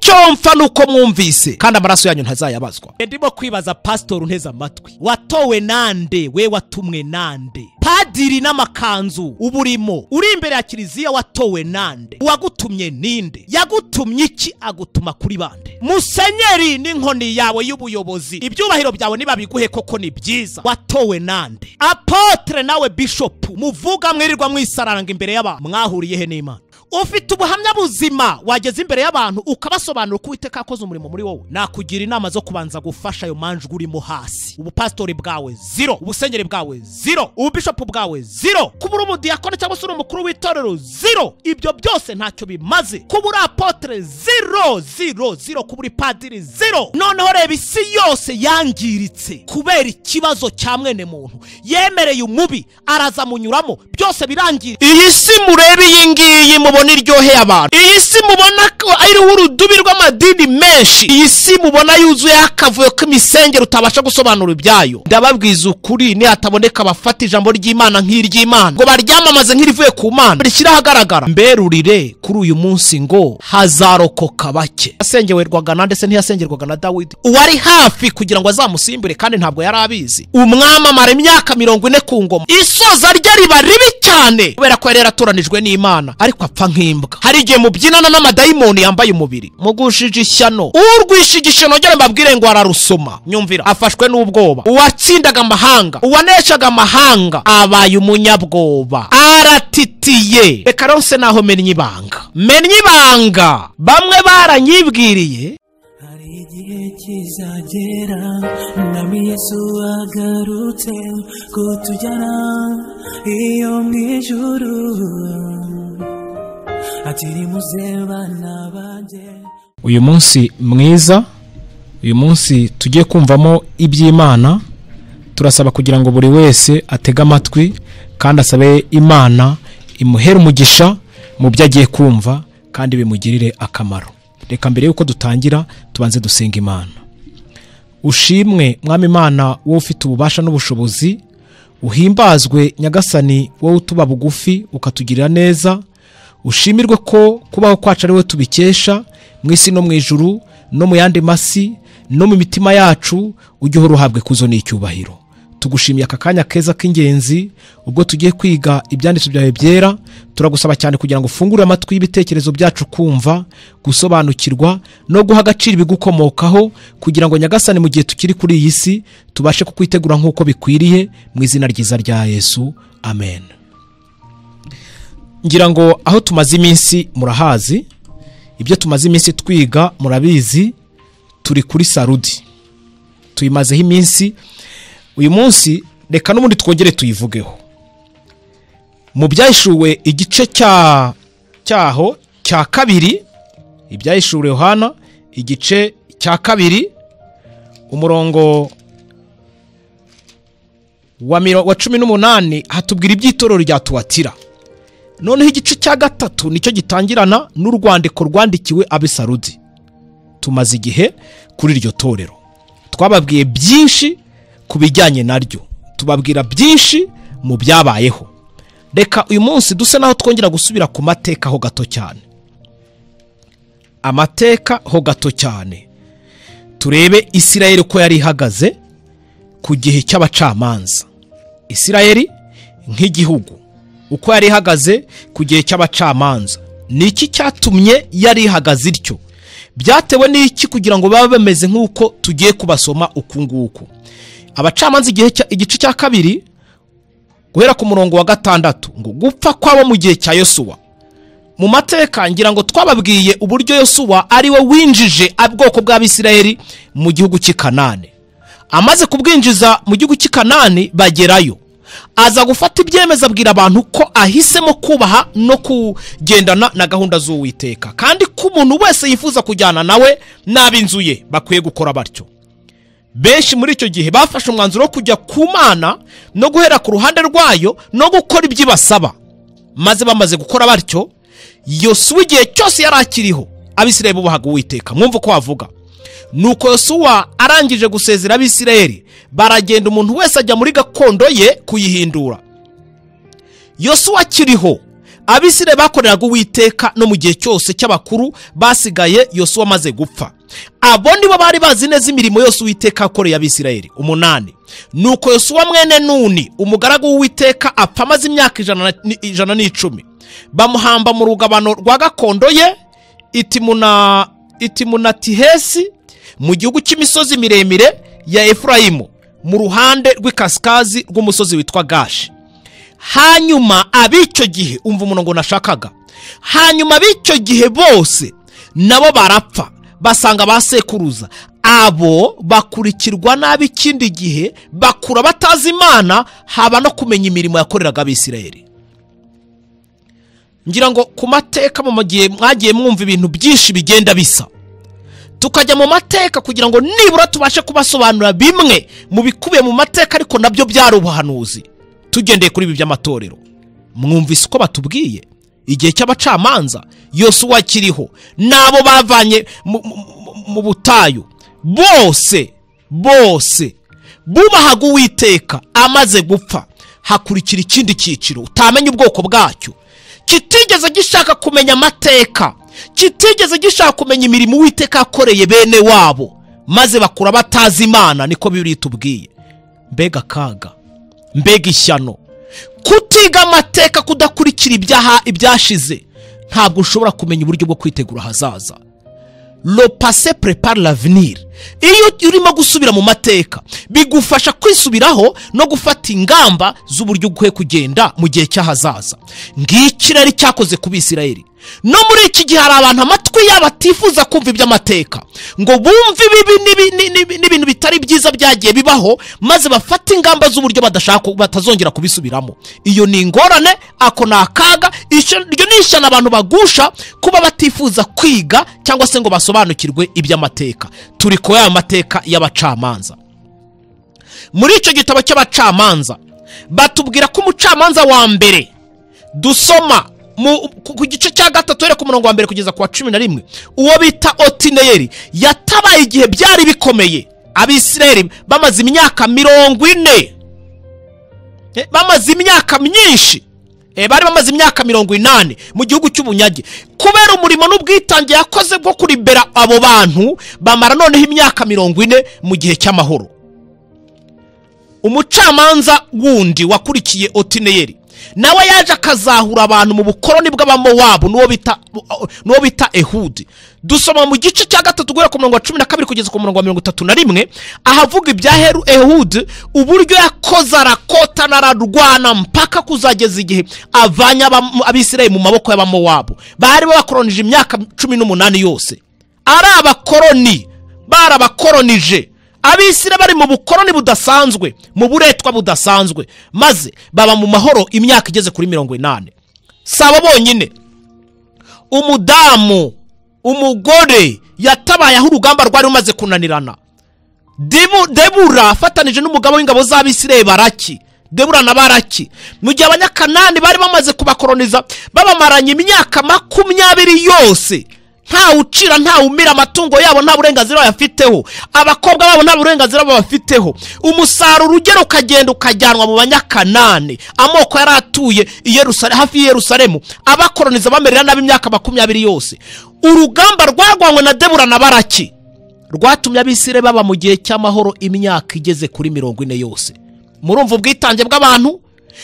Icyo mfa nuko mwumvise, kandi amaraso yanyu ntazayabazwa. Ndimo kwibaza pastor unteze amatwi, watowe nande? We watumwe nande? Padiri n'amakanzu uburimo uri imbere ya kiliziya, watowe nande? Uwagutumye ninde? Yagutumye iki? Agutuma kuri bande? Musenyeri n'inkoni yawe y'ubuyobozi, ibyubahiro byawe nibabiguhe koko ni byiza, watowe nande? Apotre nawe bishop muvuga mwirirwa mwisaranga imbere y'abantu, mwahuriye he n'Imana? Ufite ubuhamya buzima wageze imbere y'abantu ukabasobanura uko Uwiteka akoze umurimo muri wowe? Nakugira inama zo kubanza gufasha ayo manjwe urimo hasi. Ubupastori bwawe zero, ubusenyeri bwawe zero, ububishopu bwawe zero, kuba uri umudiyakoni cyangwa se uri umukuru w'itorero zero, ibyo byose ntacyo bimaze. Kuba uri apotre zero zero zero, kuba uri padiri zero. Noneho reba isi yose yangiritse kubera ikibazo cya mwene muntu yemereye umubi araza munyuramo, byose birangira. Iyi si murebe iyi ngiyi mubona iryoheye abantu, iyi si mubona ko ari urudubi rw'amadini menshi, iyi si mubona yuzuye akavuyo k'imisengero utabasha gusobanura ibyayo. Ndababwiza ukuri, nihataboneka abafata ijambo ry'Imana nk'iry'Imana ngo baryamamaze nk'irivuye ku Mana, rishyira ahagaragara, mberurire kuri uyu munsi ngo hazarokoka bake. Yasengerwaga na ndetse ntiyasengerwaga na Dawidi, uwari hafi kugira ngo azamusimbure, kandi ntabwo yari abizi. Umwami amara imyaka 40 ku ngoma, isoza rye riba ribi cyane kubera ko yari yaratoranijwe n'Imana, ariko apfa nk'imbwa. Hari igihe mubyinana n'amadayimoni yambaye umubiri, mugushije ishyano. Urwishije ishyano ngere mbabwire ngo ararusoma. Nyumvira, afashwe n'ubwoba. Uwatsindaga amahanga, uwaneshaga amahanga, abaye umunyabwoba, aratitiye. Reka ronse naho mennye ibanga, mennye ibanga bamwe baranyibwiriye. Hari igihe kizagera Mwami Yesu agarutse kutujyana iyo mu ijuru, ati muze bana banjye. Uyu munsi mwiza, uyu munsi tugiye kumvamo iby'Imana, turasaba kugira ngo buri wese atege amatwi kandi asabe Imana imuhere umugisha mu byo agiye kumva kandi bimugirire akamaro. Reka mbere yuko dutangira tubanze dusenga Imana. Ushimwe Mwami Imana, wowe ufite ububasha n'ubushobozi, uhimbazwe Nyagasani, wowe utuba bugufi ukatugirira neza. Ushimirwe ko kubaho kwacu ari we tubikesha mu isi no mu ijuru no mu yandi masi no mu mitima yacu, ujye uhora uhabwe kuzo n'icyubahiro. Tugushimiye aka kanya keza k'ingenzi ubwo tugiye kwiga ibyanditswe byawe byera. Turagusaba cyane kugira ngo ufungure amatwi y'ibitekerezo byacu kumva, gusobanukirwa no guha agaciro ibigukomokaho, kugira ngo Nyagasani mu gihe tukiri kuri iyi si tubashe kukwitegura nk'uko bikwiriye, mu izina ryiza rya Yesu, amen. Ngira ngo aho tumaze iminsi murahazi, ibyo tumaze iminsi twiga murabizi. Turi kuri Sarudi, tuyimazeho iminsi. Uyu munsi reka n'ubundi twongere tuyivugeho. Mu byahishuwe igice cyaho cya kabiri, ibyahishuwe Yohana igice cya kabiri umurongo wa 18 hatubwira iby'itorero rya Tuwatira. Noneho igice cya gatatu nicyo gitangirana n'urwandiko rwandikiwe ab'Isarudi. Tumaze igihe kuri iryo torero, twababwiye byinshi ku bijyanye naryo, tubabwira byinshi mu byabayeho. Reka uyu munsi duse naho twongera gusubira ku mateka ho gato cyane, amateka ho gato cyane, turebe Isirayeli ko yari ihagaze ku gihe cy'abacamanza. Isirayeli nk'igihugu uko yari ihagaze ku gihe cy'abacamanza, niki cyatumye yari ihagaze ityo? Byatewe n'iki kugira ngo babe bameze nk'uko tugiye kubasoma uku nguku? Abacamanza igice cya kabiri guhera ku murongo wa 6 ngo gupfa kwabo mu gihe cya Yosuwa. Mu mateka ngira ngo twababwiye uburyo Yosuwa ari we winjije ubwoko bw'Abisirayeli mu gihugu cy'i Kanani. Amaze kubwinjiza mu gihugu cy'i Kanani bagerayo, aza gufata ibyemezo abwira abantu ko ahisemo kubaha no kugendana na gahunda z'Uwiteka, kandi ko umuntu wese yifuza kujyana nawe n'ab'inzu ye bakwiye gukora batyo. Benshi muri icyo gihe bafashe umwanzuro wo kujya ku Mana no guhera ku ruhande rwayo no gukora ibyo ibasaba. Maze bamaze gukora batyo, Yosuwa igihe cyose yari akiriho Abisirayeli bubahaga Uwiteka. Mwumva uko avuga. Nuko Yosuwa arangije gusezera Abisirayeli, baragenda umuntu wese ajya muri gakondo ye kuyihindura. Yosuwa akiriho Abisirayeli bakoreraga Uwiteka no mu gihe cyose cy'abakuru basigaye Yosuwa amaze gupfa. Abo nibo bari bazi neza imirimo yose Uwiteka yakoreye Abisirayeli. 8 Nuko Yosuwa mwene Nuni umugaragu w'Uwiteka apfa amaze imyaka 110. Bamuhamba mu rugabano rwa gakondo ye Itimunatihesi mu gihugu cy'imisozi miremire ya Efurayimu, mu ruhande rw'ikasikazi rw'umusozi witwa Gashi. Hanyuma ab'icyo gihe, umva umurongo nashakaga, hanyuma ab'icyo gihe bose nabo barapfa basanga ba sekuruza. Abo bakurikirwa n'ab'ikindi gihe bakura batazi Imana, haba no kumenya imirimo yakoreraga Abisirayeli. Ngira ngo ku mateka mu gihe mwagiye mwumva ibintu byinshi bigenda bisa, tukajya mu mateka kugira ngo nibura tubashe kubasobanura bimwe mu bikubiye mu mateka, ariko nabyo byari ubuhanuzi tugendeye kuri ibi by'amatorero. Mwumvise uko batubwiye igihe cy'abacamanza, Yosuwa akiriho n'abo bavanye mu butayu bose bose bubahaga Uwiteka. Amaze gupfa hakurikira ikindi cyiciro utamenya ubwoko bwacyo, kitigeze gishaka kumenya amateka, kitigeze gishaka kumenya imirimo Uwiteka yakoreye bene wabo, maze bakura batazi Imana. Niko Bibiliya itubwiye. Mbega kaga, mbega ishyano! Kutiga amateka, kudakurikira ibyaha ibyashize, ntabwo ushobora kumenya uburyo bwo kwitegura ahazaza. Le passé prépare l'avenir. Iyo urimo gusubira mu mateka bigufasha kwisubiraho no gufata ingamba z'uburyo ukwiye kugenda mu gihe cy'ahazaza. Ngiki rero cyakoze ku Bisirayeli. No muri iki gihe hari abantu amatwi yabo atifuza kumva iby'amateka, ngo bumve ibibi n'ibintu bitari byiza byagiye bibaho, maze bafate ingamba z'uburyo badashaka batazongera kubisubiramo. Iyo ni ingorane, ako ni akaga, iryo ni ishyano abantu bagusha kuba batifuza kwiga cyangwa se ngo basobanukirwe iby'amateka. Turi ku ya mateka y'abacamanza. Muri icyo gitabo cy'abacamanza batubwira ko umucamanza wa mbere dusoma ku gice cya 3 uhereye ku murongo wa 1 kugeza ku wa 11, uwo bita Otineyeli yatabaye igihe byari bikomeye. Abisirayeli bamaze imyaka 40, bamaze imyaka myinshi, bari bamaze imyaka 80 mu gihugu cy'ubunyage. Kubera umurimo n'ubwitange yakoze bwo kuribera abo bantu, bamara noneho imyaka 40 mu gihe cy'amahoro. Umucamanza wundi wakurikiye Otineyeli nawe yaje akazahura abantu mu bukoroni bw'Abamowabu, n'uwo bita Ehudi. Dusoma mu gice cya 3 guhera ku murongo wa 12 kugeza ku murongo wa 31, ahavuga ibya Ehudi, uburyo yakoze arakota nararwana mpaka kuzageza igihe avanye Abisirayeli mu maboko y'Abamowabu. Bari babakoronije imyaka 18 yose, ari abakoroni, barabakoronije. Abisirayeli bari mu bukoroni budasanzwe, mu buretwa budasanzwe, maze baba mu mahoro imyaka igeze kuri 80. Saba bonyine, umudamu, umugore yatabaye aho urugamba rwari rumaze kunanirana. Debura afatanije n'umugabo w'ingabo z'Abisirayeli Baraki, Debura na Baraki, mu gihe Abanyakanani bari bamaze kubakoroniza babamaranye imyaka 20 yose, nta ucira nta umira, amatungo yabo nta burenganzira bayafiteho, abakobwa babo nta burenganzira babafiteho. Umusaruro ugera ukagenda ukajyanwa mu Banyakanani, amoko yari atuye hafi Yerusalemu, abakoroniza bamerera nabi imyaka 20 yose. Urugamba rwarwanywe na Debura na Baraki rwatumye Abisirayeli baba mu gihe cy'amahoro imyaka igeze kuri 40 yose. Murumva ubwitange bw'abantu.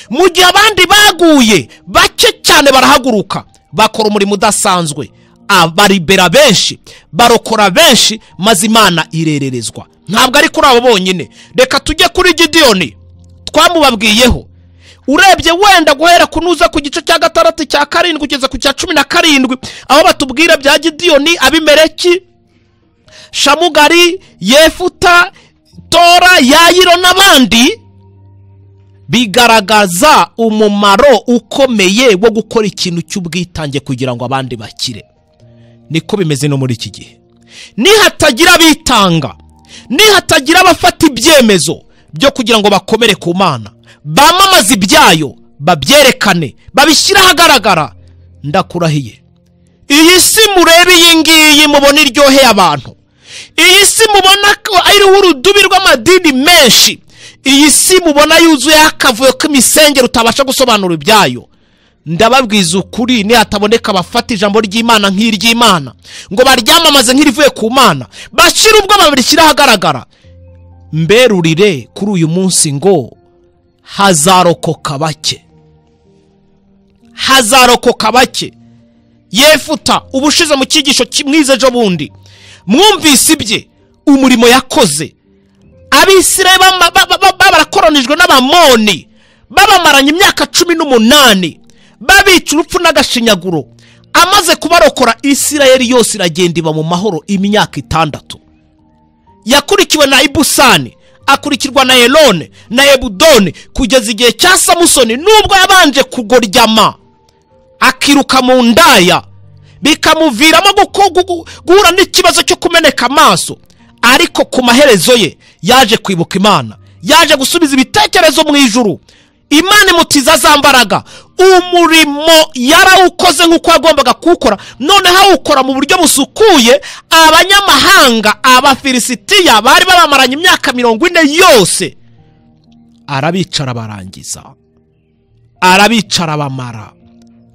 Mu gihe abandi baguye, bake cyane barahaguruka bakora umurimo udasanzwe, abaribera benshi, barokora benshi, maze Imana irererezwa. Ntabwo ari kuri abo bonyine. Reka tujye kuri Gidiyoni twamubabwiyeho. Urebye wenda guhera kunuza ku gice cya 6 cya 7 kugeza ku cya 17, aho batubwira bya Gidiyoni, Abimeleki, Shamugari, Yefuta, Tora, Yayiro n'abandi, bigaragaza umumaro ukomeye wo gukora ikintu cy'ubwitange kugira ngo abandi bakire. Niko bimeze no muri iki gihe. Nihatagira abitanga, nihatagira abafata ibyemezo byo kugira ngo bakomere ku Mana, bamamaze ibyayo, babyerekane, babishyire ahagaragara, ndakurahiye, iyi si murebe iyi ngiyi mubona iryoheye abantu, iyi si mubona ko ariho urudubi rw'amadini menshi, iyi si mubona yuzuye akavuyo k'imisengero utabasha gusobanura ibyayo, Ndababwiza ukuri, nihataboneka abafata ijambo ry'Imana nk'iry'Imana ngo baryamamaze nk'irivuye ku Mana, bashira ubwo barishyira ahagaragara, mberurire kuri uyu munsi ngo hazarokoka bake, hazarokoka bake. Yefuta ubushize mu cyigisho mwize ejo bundi mwumvise ibye, umurimo yakoze. Abisirayeli barakoronijwe n'Abamoni, babamaranye imyaka 18, babica urupfu n'agashinyaguro. Amaze kubarokora, Isirayeli yose iragenda iba mu mahoro imyaka 6. Yakurikiwe na Ibusani, akurikirwa na Elone na Ebudoni, kugeza igihe cya Samusoni. Nubwo yabanje kugoryama akiruka mu ndaya, bikamuviramo guhura n'ikibazo cyo kumeneka amaso, ariko ku maherezo ye yaje kwibuka Imana, yaje gusubiza ibitekerezo mu ijuru. Imana imutiza za mbaraga. Umurimo yarawukoze nk'uko yagombaga kuwukora, noneho awukora mu buryo busukuye. Abanyamahanga, Abafilisitiya bari babamaranye imyaka 40 yose, arabicara barangiza, arabicara bamara.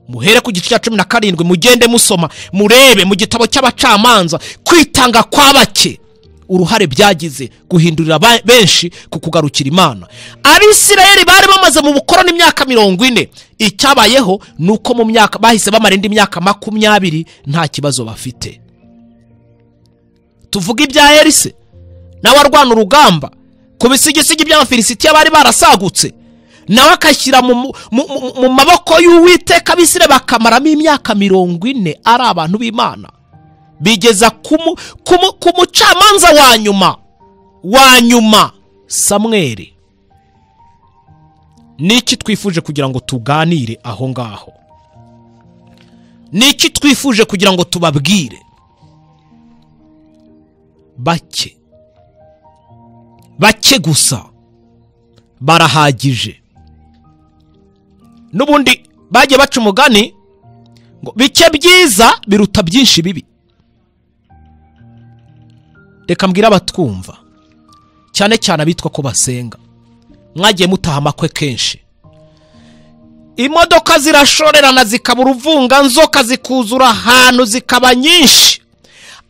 Muhere ku gice cya 17, mugende musoma, murebe mu gitabo cy'abacamanza kwitanga kwa bake uruhare byagize guhindurira benshi ku kugarukira Imana. Abisirayeli bari bamaze mu bukoroni imyaka 40. Icyabayeho nuko mu myaka bahise bamara indi myaka 20 nta kibazo bafite. Tuvuga ibya Elise, nawe arwana urugamba ku bisigisigi by'Abafilisitiya bari barasagutse, nawe akashyira mu maboko y'Uwiteka. Abisirayeli bakamaramo imyaka 40 ari abantu b'Imana, bigeza ku mucamanza wa nyuma Samweli. Niki twifuje kugira ngo tuganire aho ngaho? Niki twifuje kugira ngo tubabwire? Bake, bake gusa barahagije. N'ubundi bagiye baca umugani ngo bike byiza biruta byinshi bibi. Reka mbwira abatwumva, cyane cyane abitwa ko basenga, mwagiye mutaha amakwe kenshi, imodoka zirashorerana zikaba uruvunganzoka, zikuzura ahantu zikaba nyinshi,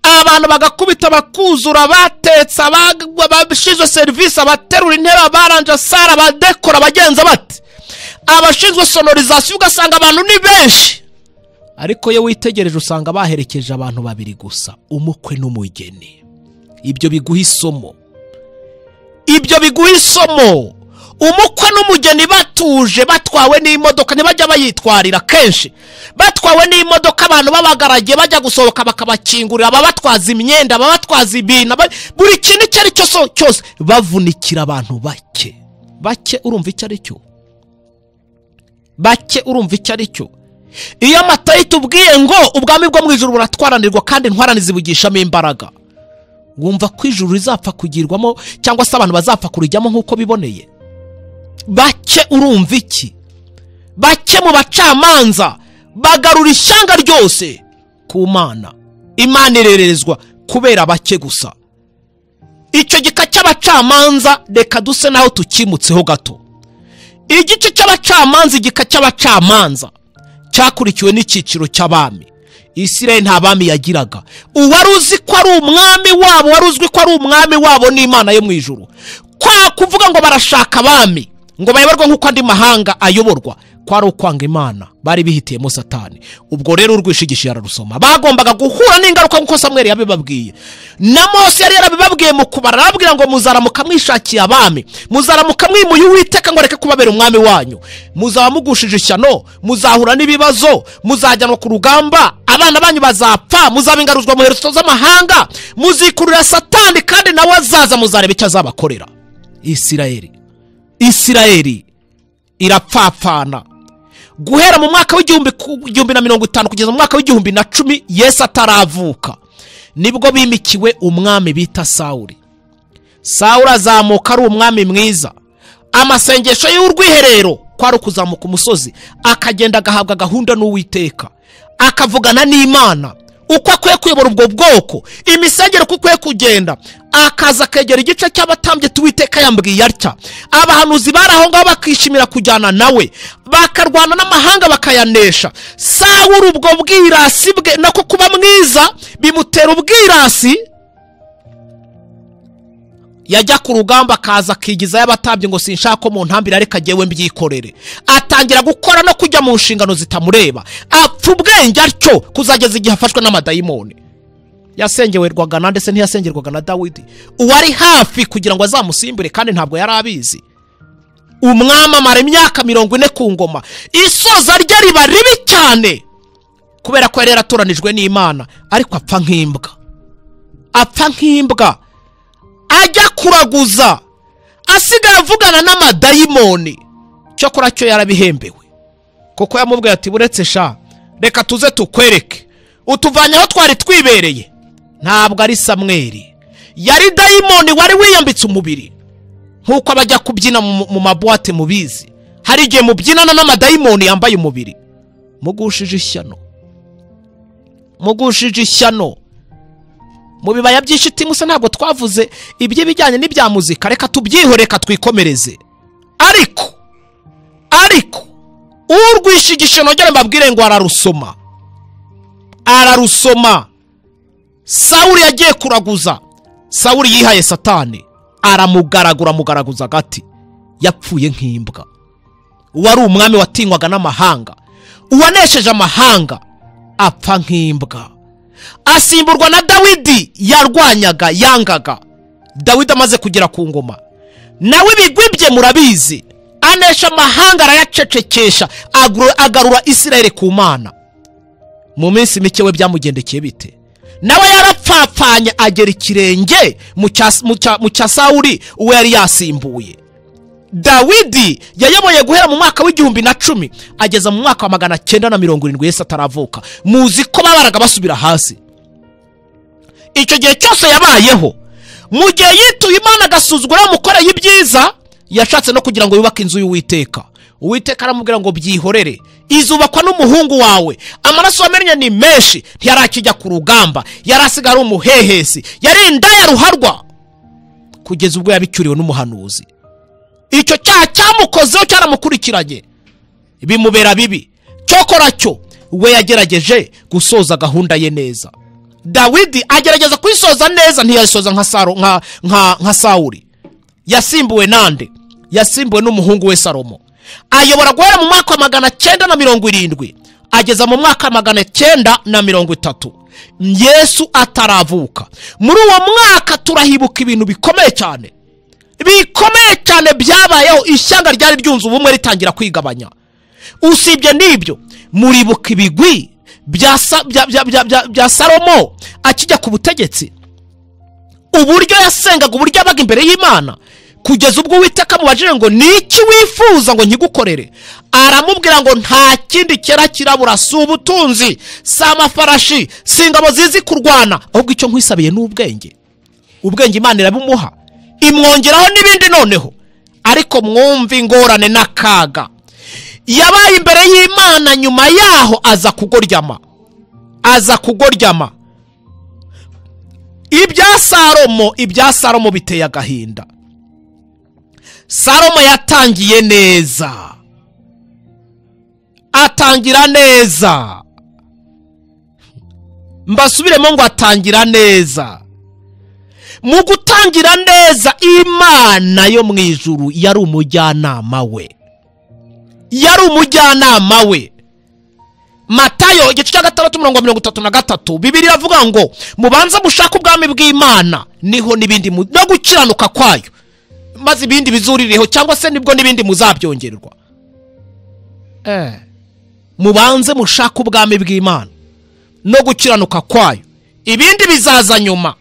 abantu bagakubita bakuzura, batetse, abashinzwe serivisi, abaterura intebe, abaranja sara, abadekora, abagenza bati, abashinzwe sonorizasiyo, ugasanga abantu ni benshi. Ariko iyo witegereje usanga baherekeje abantu babiri gusa, umukwe n'umugeni. Ibyo biguha isomo, ibyo biguha isomo. Umukwe n'umugeni batuje, batwawe n'imodoka, ntibajya bayitwarira kenshi, batwawe n'imodoka, abantu babagaragiye bajya gusohoka bakabakingurira, ababatwaza imyenda, ababatwaza ibintu, buri kintu icyo ari cyo cyose, bavunikira abantu bake bake. Urumva icyo ari cyo? Bake, urumva icyo ari cyo? Iyo Matayo itubwiye ngo ubwami bwo mu ijuru buratwaranirwa kandi intwarane zibugishamo imbaraga, wumva ko ijuru rizapfa kugirwamo cyangwa se abantu bazapfa kurijyamo nk'uko biboneye? Bake, urumva iki? Bake mu bacamanza bagarura ishyanga ryose ku Mana. Imana irerezwa kubera bake gusa. Icyo gika cy'abacamanza reka duse naho tukimutseho gato. Igice cy'abacamanza, igika cy'abacamanza cyakurikiwe n'icyiciro cy'abami. Isirayeli nta bami yagiraga. Uwari uzi ko ari umwami wabo, wari uzwi ko ari umwami wabo n'Imana yo mu ijuru. Kwa kuvuga ngo barashaka abami ngo bayoborwe nk'uko andi mahanga ayoborwa, kwari ukwanga Imana, bari bihitiyemo Satani. Ubwo rero urwishigisha yararusoma. Bagombaga guhura n'ingaruka nk'uko Samweli yabibabwiye, na Mose yari yarabibabwiye mu kubara, arababwira ngo muzaramuka mwishakiye abami, muzaramuka mwimuye Uwiteka ngo areke kubabera umwami wanyu, muzaba mugushije ishyano, muzahura n'ibibazo, muzajyanwa ku rugamba, abana banyu bazapfa, muzaba ingaruzwa mu herezo z'amahanga, muzikurura Satani kandi nawe azaza, muzareba icyo azabakorera. Isirayeli, Isirayeli irapfapfana. Guhera mu mwaka w'1050 kugeza mu mwaka w'1010 Yesu ataravuka, nibwo bimikiwe umwami bita Sawuli. Sawuli azamuka ari umwami mwiza. Amasengesho y'urwiherero kwari ukuzamuka umusozi, akagenda agahabwa gahunda n'Uwiteka, akavugana n'Imana. uko akwiye kuyobora ubwo bwoko, imisengero uko ikwiye kugenda, akaza akegera igice cy'abatambyi tuwiteka yambwiye atya. Abahanuzi bari aho ngaho bakishimira kujyana nawe, bakarwana n'amahanga bakayanesha. Sawuli ubwo bwirasi bwe nako kuba mwiza bimutera ubwirasi, yajya ku rugamba akaza akigizayo abatambyi ngo sinshaka ko mu ntambira, reka jyewe mbyikorere. Atangira gukora no kujya mu nshingano zitamureba, apfa ubwenge atyo kuzageza igihe afashwe n'amadayimoni. Yasengerwaga na ndetse ntiyasengerwaga na Dawidi uwari hafi kugira ngo azamusimbure, kandi ntabwo yari abizi. Umwami amara imyaka 40 ku ngoma, isoza rye riba ribi cyane kubera ko yari yaratoranijwe n'Imana, ariko apfa nk'imbwa, apfa nk'imbwa, ajya kuraguza, asigaye avugana n'amadayimoni. Cyokora cyo yarabihembewe, kuko yamubwiye ati buretse sha, reka tuze tukwereke, utuvanye aho twari twibereye. Ntabwo ari Samweli, yari dayimoni wari wiyambitse umubiri, nk'uko abajya kubyina mu mabuwate mubizi, hari igihe mubyinana n'amadayimoni yambaye umubiri. Mugushije ishyano, mugushije ishyano. Mu bibaya by'ishitimu se ntabwo twavuze iby'ibijyanye n'ibya muzika, reka tubyihore, reka twikomereze. Ariko urwishigishe nongere mbabwire ngo ararusoma, ararusoma. Sawuli yagiye kuraguza, Sawuli yihaye Satani, aramugaragura, amugaragaza agati, yapfuye nk'imbwa. Uwari umwami watinywaga n'amahanga, uwanesheje amahanga, apfa nk'imbwa. Asimburwa na Dawidi yarwanyaga, yangaga. Dawidi amaze kugera ku ngoma, nawe ibigwi bye murabizi, anesha amahanga arayacecekesha, agarura Isirayeli ku Mana. Mu minsi mike we byamugendekeye bite? Nawe yarapfapfanye agera ikirenge mu cya Sawuli uwo yari yasimbuye. Dawidi yayoboye guhera mu mwaka w'1010 ageza mu mwaka wa 970 Yesu ataravuka. Muzi ko babaraga basubira hasi. Icyo gihe cyose yabayeho, mu gihe yituye Imana agasuzugura amukoreye ibyiza, yashatse no kugira ngo yubake inzu y'Uwiteka. Uwiteka aramubwira ngo byihorere, izubakwa n'umuhungu wawe. Amaraso wamennye ni menshi, ntiyarakijya ku rugamba, yarasigaye ari umuhehesi, yari indaya ruharwa, kugeza ubwo yabicyuriwe n'umuhanuzi. Icyo cyaha cyamukozeho cyaramukurikiranye, bimubera bibi. Cyokora cyo we yagerageje gusoza gahunda ye neza. Dawidi agerageza kuyisoza neza, ntiyayisoza nka Sawuli. Yasimbuwe nande? Yasimbuwe n'umuhungu we Salomo. Ayobora guhera mu mwaka wa 970 ageza mu mwaka 930 Yesu ataravuka. Muri uwo mwaka turahibuka ibintu bikomeye cyane, bikomeye cyane byabayeho. Ishyanga ryari ryunze ubumwe ritangira kwigabanya. Usibye n'ibyo, muribuka ibigwi bya Salomo akijya ku butegetsi, uburyo yasengaga, uburyo yabaga imbere y'Imana, kugeza ubwo Uwiteka amubajije ngo niki wifuza ngo nkigukorere, aramubwira ngo nta kindi cyera kirabura, si ubutunzi, si amafarashi, si ingabo zizi kurwana, ahubwo icyo nkwisabiye ni ubwenge. Ubwenge Imana irabumuha, imwongeraho n'ibindi noneho. Ariko mwumve ingorane n'akaga yabaye imbere y'Imana. Nyuma yaho aza kugoryama, aza kugoryama. Ibya Salomo biteye agahinda. Salomo yatangiye neza, atangira neza, mbasubiremo ngo atangira neza. Mu gutangira neza, Imana yo mu ijuru yari umujyanama we, yari umujyanama we. Matayo igice cya 6:33, Bibiliya iravuga ngo mubanze mushake ubwami bw'Imana, niho n'ibindi no gukiranuka kwayo, maze ibindi bizuririho, cyangwa se nibwo n'ibindi muzabyongererwa. Mubanze mushake ubwami bw'Imana no gukiranuka kwayo, ibindi bizaza nyuma.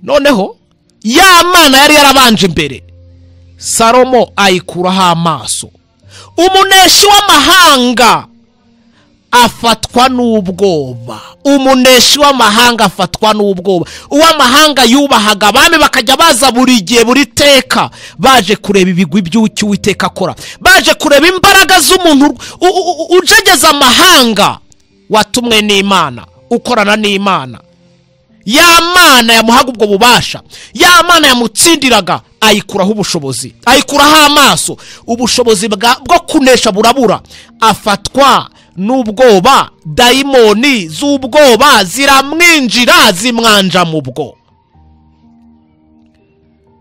Noneho ya Mana yari yarabanje imbere, Salomo ayikuraho amaso. Umuneshi w'amahanga afatwa n'ubwoba, umuneshi w'amahanga afatwa n'ubwoba. Uw'amahanga yubahaga abami bakajya baza buri gihe buri teka, baje kureba ibigwi by'ucyo Uwiteka akora, baje kureba imbaraga z'umuntu ujegeza amahanga. Watumwe n'Imana, ukorana n'Imana, ya Mana yamuhaga ubwo bubasha, ya Mana yamutsindiraga, ayikuraho ubushobozi, ayikuraho amaso, ubushobozi bwo kunesha burabura. Afatwa n'ubwoba, dayimoni z'ubwoba ziramwinjira, zimwanja mu bwo.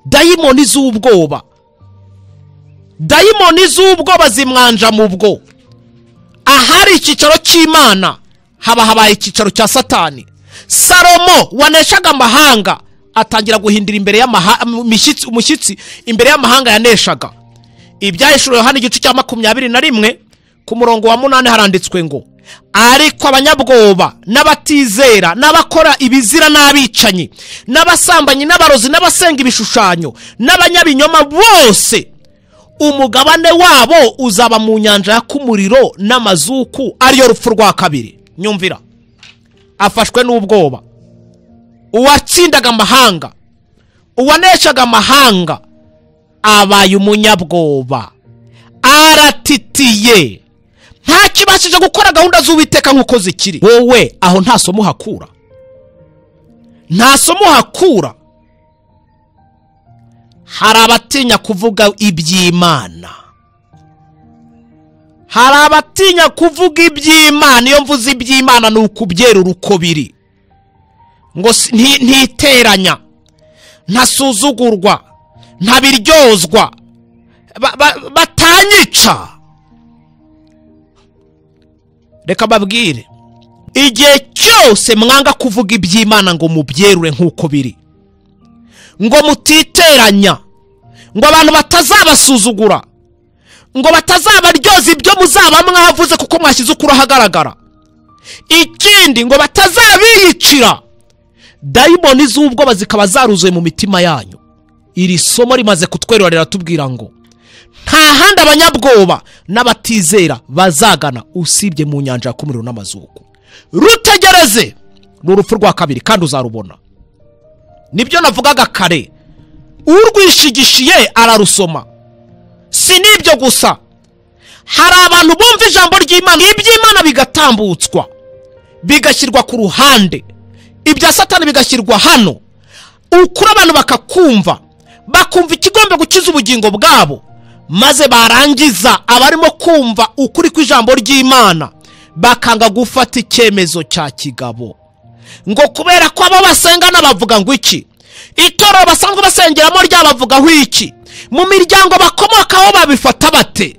Dayimoni z'ubwoba, dayimoni z'ubwoba zimwanja mu bwo. Ahari icyicaro cy'Imana haba habaye icyicaro cya Satani. Salomo waneshaga amahanga atangira guhindira imbere y'umushyitsi imbere y'amahanga yaneshaga. Ibyahishuriwe Yohana igice cya 21 ku murongo wa 8 haranditswe ngo: ariko abanyabwoba n'abatizera n'abakora ibizira n'abicanyi n'abasambanyi n'abarozi n'abasenga ibishushanyo n'abanyabinyoma bose, umugabane wabo uzaba mu nyanja y'akumuriro n'amazuku, ariyo rupfu rwa kabiri. Nyumvira, afashwe n'ubwoba. Uwatsindaga amahanga, uwaneshaga amahanga, abaye umunyabwoba, aratitiye, ntakibashije gukora gahunda z'Uwiteka nk'uko zikiri. Wowe aho nta somo hakura, nta somo hakura. Hari abatinya kuvuga iby'Imana, hari abatinya kuvuga iby'Imana. Iyo mvuze iby'Imana ni ukubyerura uko biri, ngo ntiteranya, ntasuzugurwa, ntabiryozwa, batanyica. Reka babwire, igihe cyose mwanga kuvuga iby'Imana ngo mubyerure nk'uko biri, ngo mutiteranya, ngo abantu batazabasuzugura, ngo batazabaryoza ibyo muzaba mwavuze kuko mwashyize ukuri ahagaragara, ikindi ngo batazabiyicira, dayimoni z'ubwoba zikaba zaruzuye mu mitima yanyu. Iri somo rimaze kutwerura riratubwira ngo nta handi abanyabwoba n'abatizera bazagana usibye mu nyanja y'akumuriro n'amazuku. Rutegereze, ni urupfu rwa kabiri kandi uzarubona. Nibyo navugaga kare, urwishigishiye ararusoma. Si nibyo gusa, hari abantu bumva ijambo ry'Imana, iby'Imana bigatambutswa, bigashyirwa ku ruhande, ibya Satani bigashyirwa hano, ukuri abantu bakakumva, bakumva ikigomba gukiza ubugingo bwabo, maze barangiza abarimo kumva ukuri kw'ijambo ry'Imana bakanga gufata icyemezo cya kigabo, ngo kubera ko abo basengana bavuga ngo iki, itorero basanzwe basengeramo ryabavugaho iki, mu miryango bakomokaho babifata bate?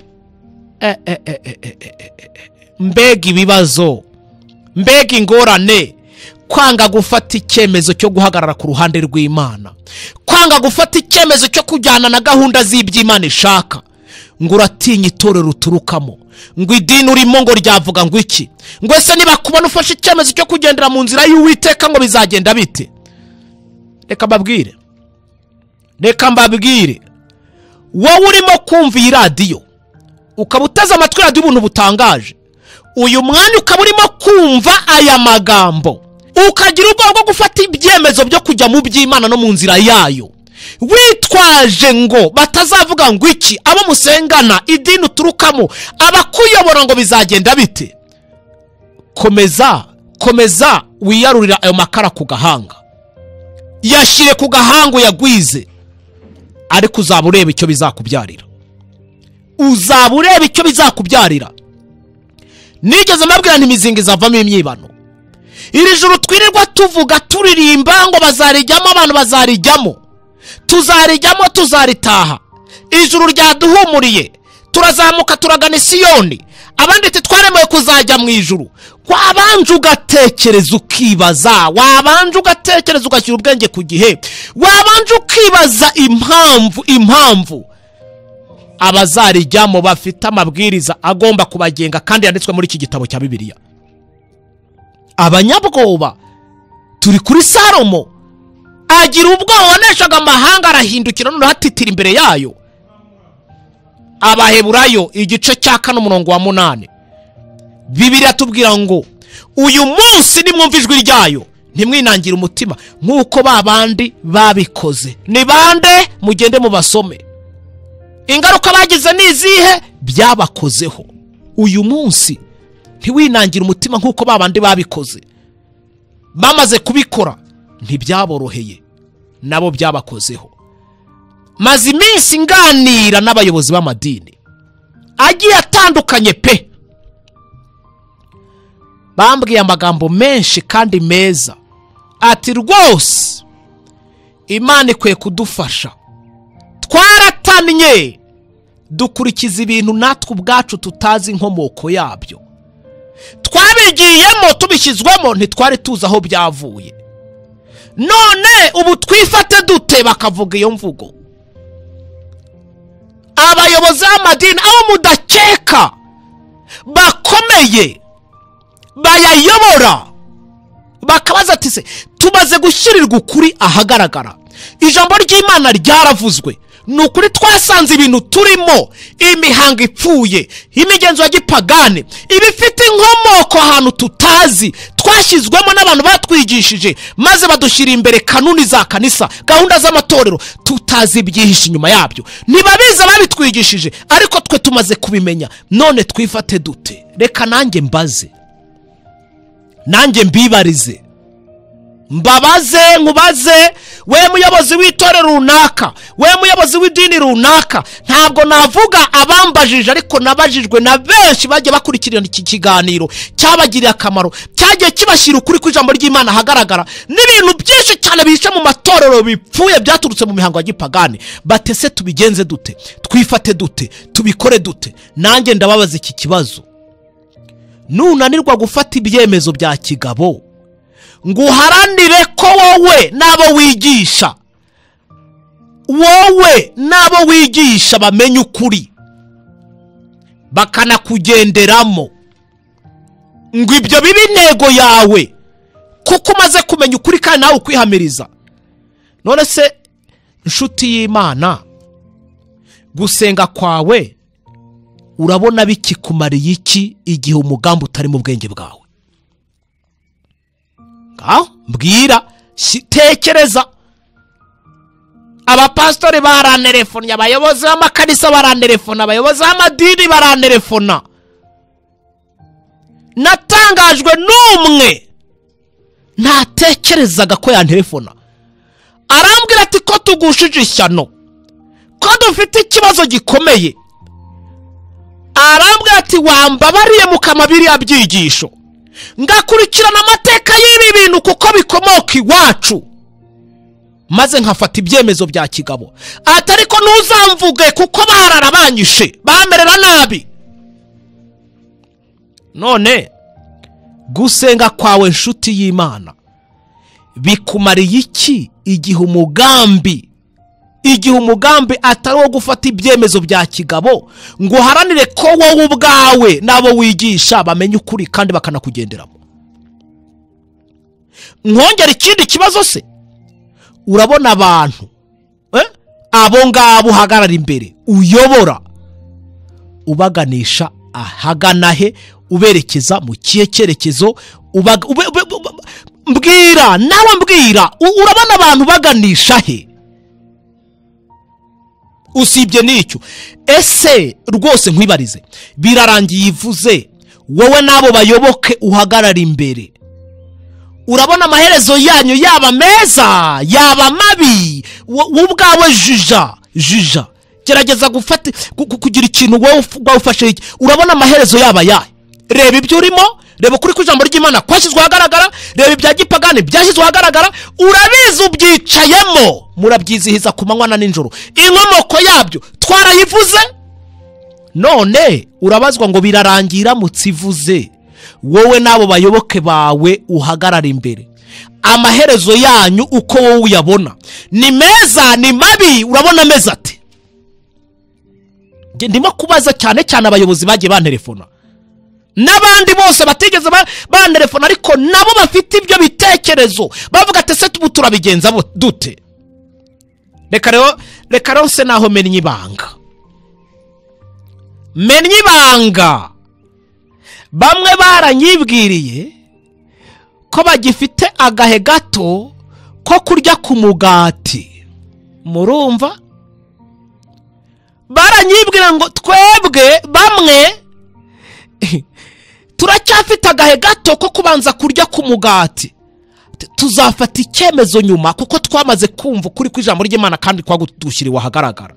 Mbega ibibazo, mbega ingorane. Kwanga gufata icyemezo cyo guhagarara ku ruhande rw'Imana, kwanga gufata icyemezo cyo kujyana na gahunda z'iby'Imana ishaka, ngo uratinya itorero uturukamo, ngo idini urimo ngo ryavuga ngo iki, ngo ese niba kubona ufashe icyemezo cyo kugendera mu nzira y'Uwiteka ngo bizagenda bite? Reka mbabwire, reka mbabwire, wowe urimo kumva iyi radiyo ukaba uteze amatwi radiyo ubuntu butangaje, uyu mwanya ukaba urimo kumva aya magambo, ukagira ubwoba bwo gufata ibyemezo byo kujya mu by'Imana no mu nzira yayo, witwaje ngo batazavuga ngo iki, abo musengana, idini uturukamo, abakuyobora ngo bizagenda bite? Komeza, komeza wiyarurira ayo makara ku gahanga, yashyire ku gahanga uyagwize, ariko uzaba ureba icyo bizakubyarira, uzaba ureba icyo bizakubyarira. Nigeze mbabwira nti imizinga izavamo imyibano. Iri joro twirirwa tuvuga turirimba ngo bazarijyamo, abantu bazarijyamo, tuzarijyamo, tuzaritaha. Ijuru ryaduhumuriye, turazamuka turagana Isiyoni, abandi twaremewe kuzajya mu ijuru. Wabanje ugatekereza ukibaza, wabanje ugatekereza ugashyira ubwenge ku gihe, wabanje ukibaza impamvu abazarijyamo bafite amabwiriza agomba kubagenga kandi yanditswe muri iki gitabo cya Bibiliya. Abanyabwoba turi kuri Salomo, agira ubwoba waneshaga amahanga arahindukira noneho atitira imbere yayo. Abaheburayo igice cya 4 umurongo wa 8, Bibiliya tubwira ngo uyu munsi nimwumva ijwi ryayo ntimwinangire umutima nk'uko babandi babikoze. Ni bande? Mugende mubasome. Ingaruka bagize ni izihe? Byabakozeho. Uyu munsi Ntiwinangire umutima nk'uko babandi babikoze. Bamaze kubikora ntibyaboroheye, nabo byabakozeho. Maze iminsi nganira n'abayobozi b'amadini agiye atandukanye pe, bambwiye amagambo menshi kandi meza, ati rwose Imana ikwiye kudufasha, twaratannye dukurikiza ibintu natwe ubwacu tutazi inkomoko yabyo, twabigiyemo tubishyizwemo ntitwari tuzi aho byavuye, none ubu twifate dute? Bakavuga iyo mvugo. Abayobozi b'amadini abo mudakeka bakomeye bayayobora bakabaza ati se tumaze gushyirirwa ukuri ahagaragara, ijambo ry'Imana ryaravuzwe, ni ukuri twasanze ibintu turimo, imihango ipfuye, imigenzo ya gipagane, ibifite inkomoko ahantu tutazi, twashyizwemo n'abantu batwigishije maze badushyira imbere kanuni za kanisa, gahunda z'amatorero, tutazi ibyihishe inyuma yabyo. Ntibabizi ababitwigishije, ariko twe tumaze kubimenya, none twifate dute? Reka nanjye mbaze, nanjye mbibarize, mbabaze, nkubaze, we muyobozi w'itorero runaka, we muyobozi w'idini runaka. Ntabwo navuga abambajije, ariko nabajijwe na benshi bagiye bakurikirana iki kiganiro cyabagiriye akamaro, cyagiye kibashyira ukuri kw'ijambo ry'Imana ahagaragara, n'ibintu byinshi cyane bihishe mu matorero bipfuye byaturutse mu mihango ya gipagani. Batese tubigenze dute? Twifate dute? Tubikore dute? Nanjye ndababaza iki kibazo. Nunanirwa gufata ibyemezo bya kigabo ngo uharanire ko wowe n'abo wigisha, wowe n'abo wigisha bamenye ukuri bakanakugenderamo, ngo ibyo bibe intego yawe, kuko umaze kumenya ukuri kandi nawe ukwihamiriza. None se nshuti y'Imana, gusenga kwawe urabona bikikumariye iki igihe umugambi utari mu bwenge bwawe? Mbwira, tekereza. Abapastori barantelefona, abayobozi b'amakanisa barantelefona, abayobozi b'amadini barantelefona. Natangajwe n'umwe ntatekerezaga ko yantelefona, arambwira ati ko tugushije ishyano, ko dufite ikibazo gikomeye. Arambwira ati wambabariye mukama biriya byigisho, ngakurikirana amateka y'ibi bintu kuko bikomoka iwacu, maze nkafata ibyemezo bya kigabo. Ati ariko ntuzamvuge kuko bararabanyishe, bamerera nabi. None gusenga kwawe nshuti y'Imana bikumariye iki igihe umugambi atari wo gufata ibyemezo bya kigabo ngo uharanire ko wowe ubwawe n'abo wigisha bamenye ukuri kandi bakanakugenderamo? Nkongera ikindi kibazo se, urabona abantu abo ngabo uhagarara imbere uyobora, ubaganisha ahagana he, uberekeza mu kihe cyerekezo? Mbwira nawe, mbwira, urabona abantu baganisha he? Usibye n'icyo, ese rwose nkwibarize, birarangiye ivuze wowe n'abo bayoboke uhagarara imbere, urabona amaherezo yanyu yaba meza yaba mabi? Wowe ubwawe jija, gerageza gufata kugira ikintu wowe ufashe iki, urabona amaherezo yaba yahe? Reba ibyo urimo, reba ukuri kw'ijambo ry'Imana kwashyizwe ahagaragara, reba ibya gipagani byashyizwe ahagaragara, urabizi ubyicayemo, murabyizihiza ku manywa na nijoro, inkomoko yabyo twarayivuze. None urabazwa ngo birarangira mutsivuze, wowe n'abo bayoboke bawe uhagarara imbere, amaherezo yanyu uko wowe uyabona ni meza ni mabi? Urabona ameze ate? Ndimo kubaza cyane cyane abayobozi bagiye bantelefona n'abandi bose batigeze bantelefona, ariko nabo bafite ibyo bitekerezo bavuga ati se tubu turabigenza dute? Reka rero se naho mennye ibanga, mennye ibanga. Bamwe baranyibwiriye ko bagifite agahe gato ko kurya ku mugati, murumva? Baranyibwira ngo twebwe bamwe Turacyafite agahe gato ko kubanza kurya ku mugati, tuzafata icyemezo nyuma kuko twamaze kumva ukuri kw'ijambo ry'Imana kandi kwagushyiriwe ahagaragara.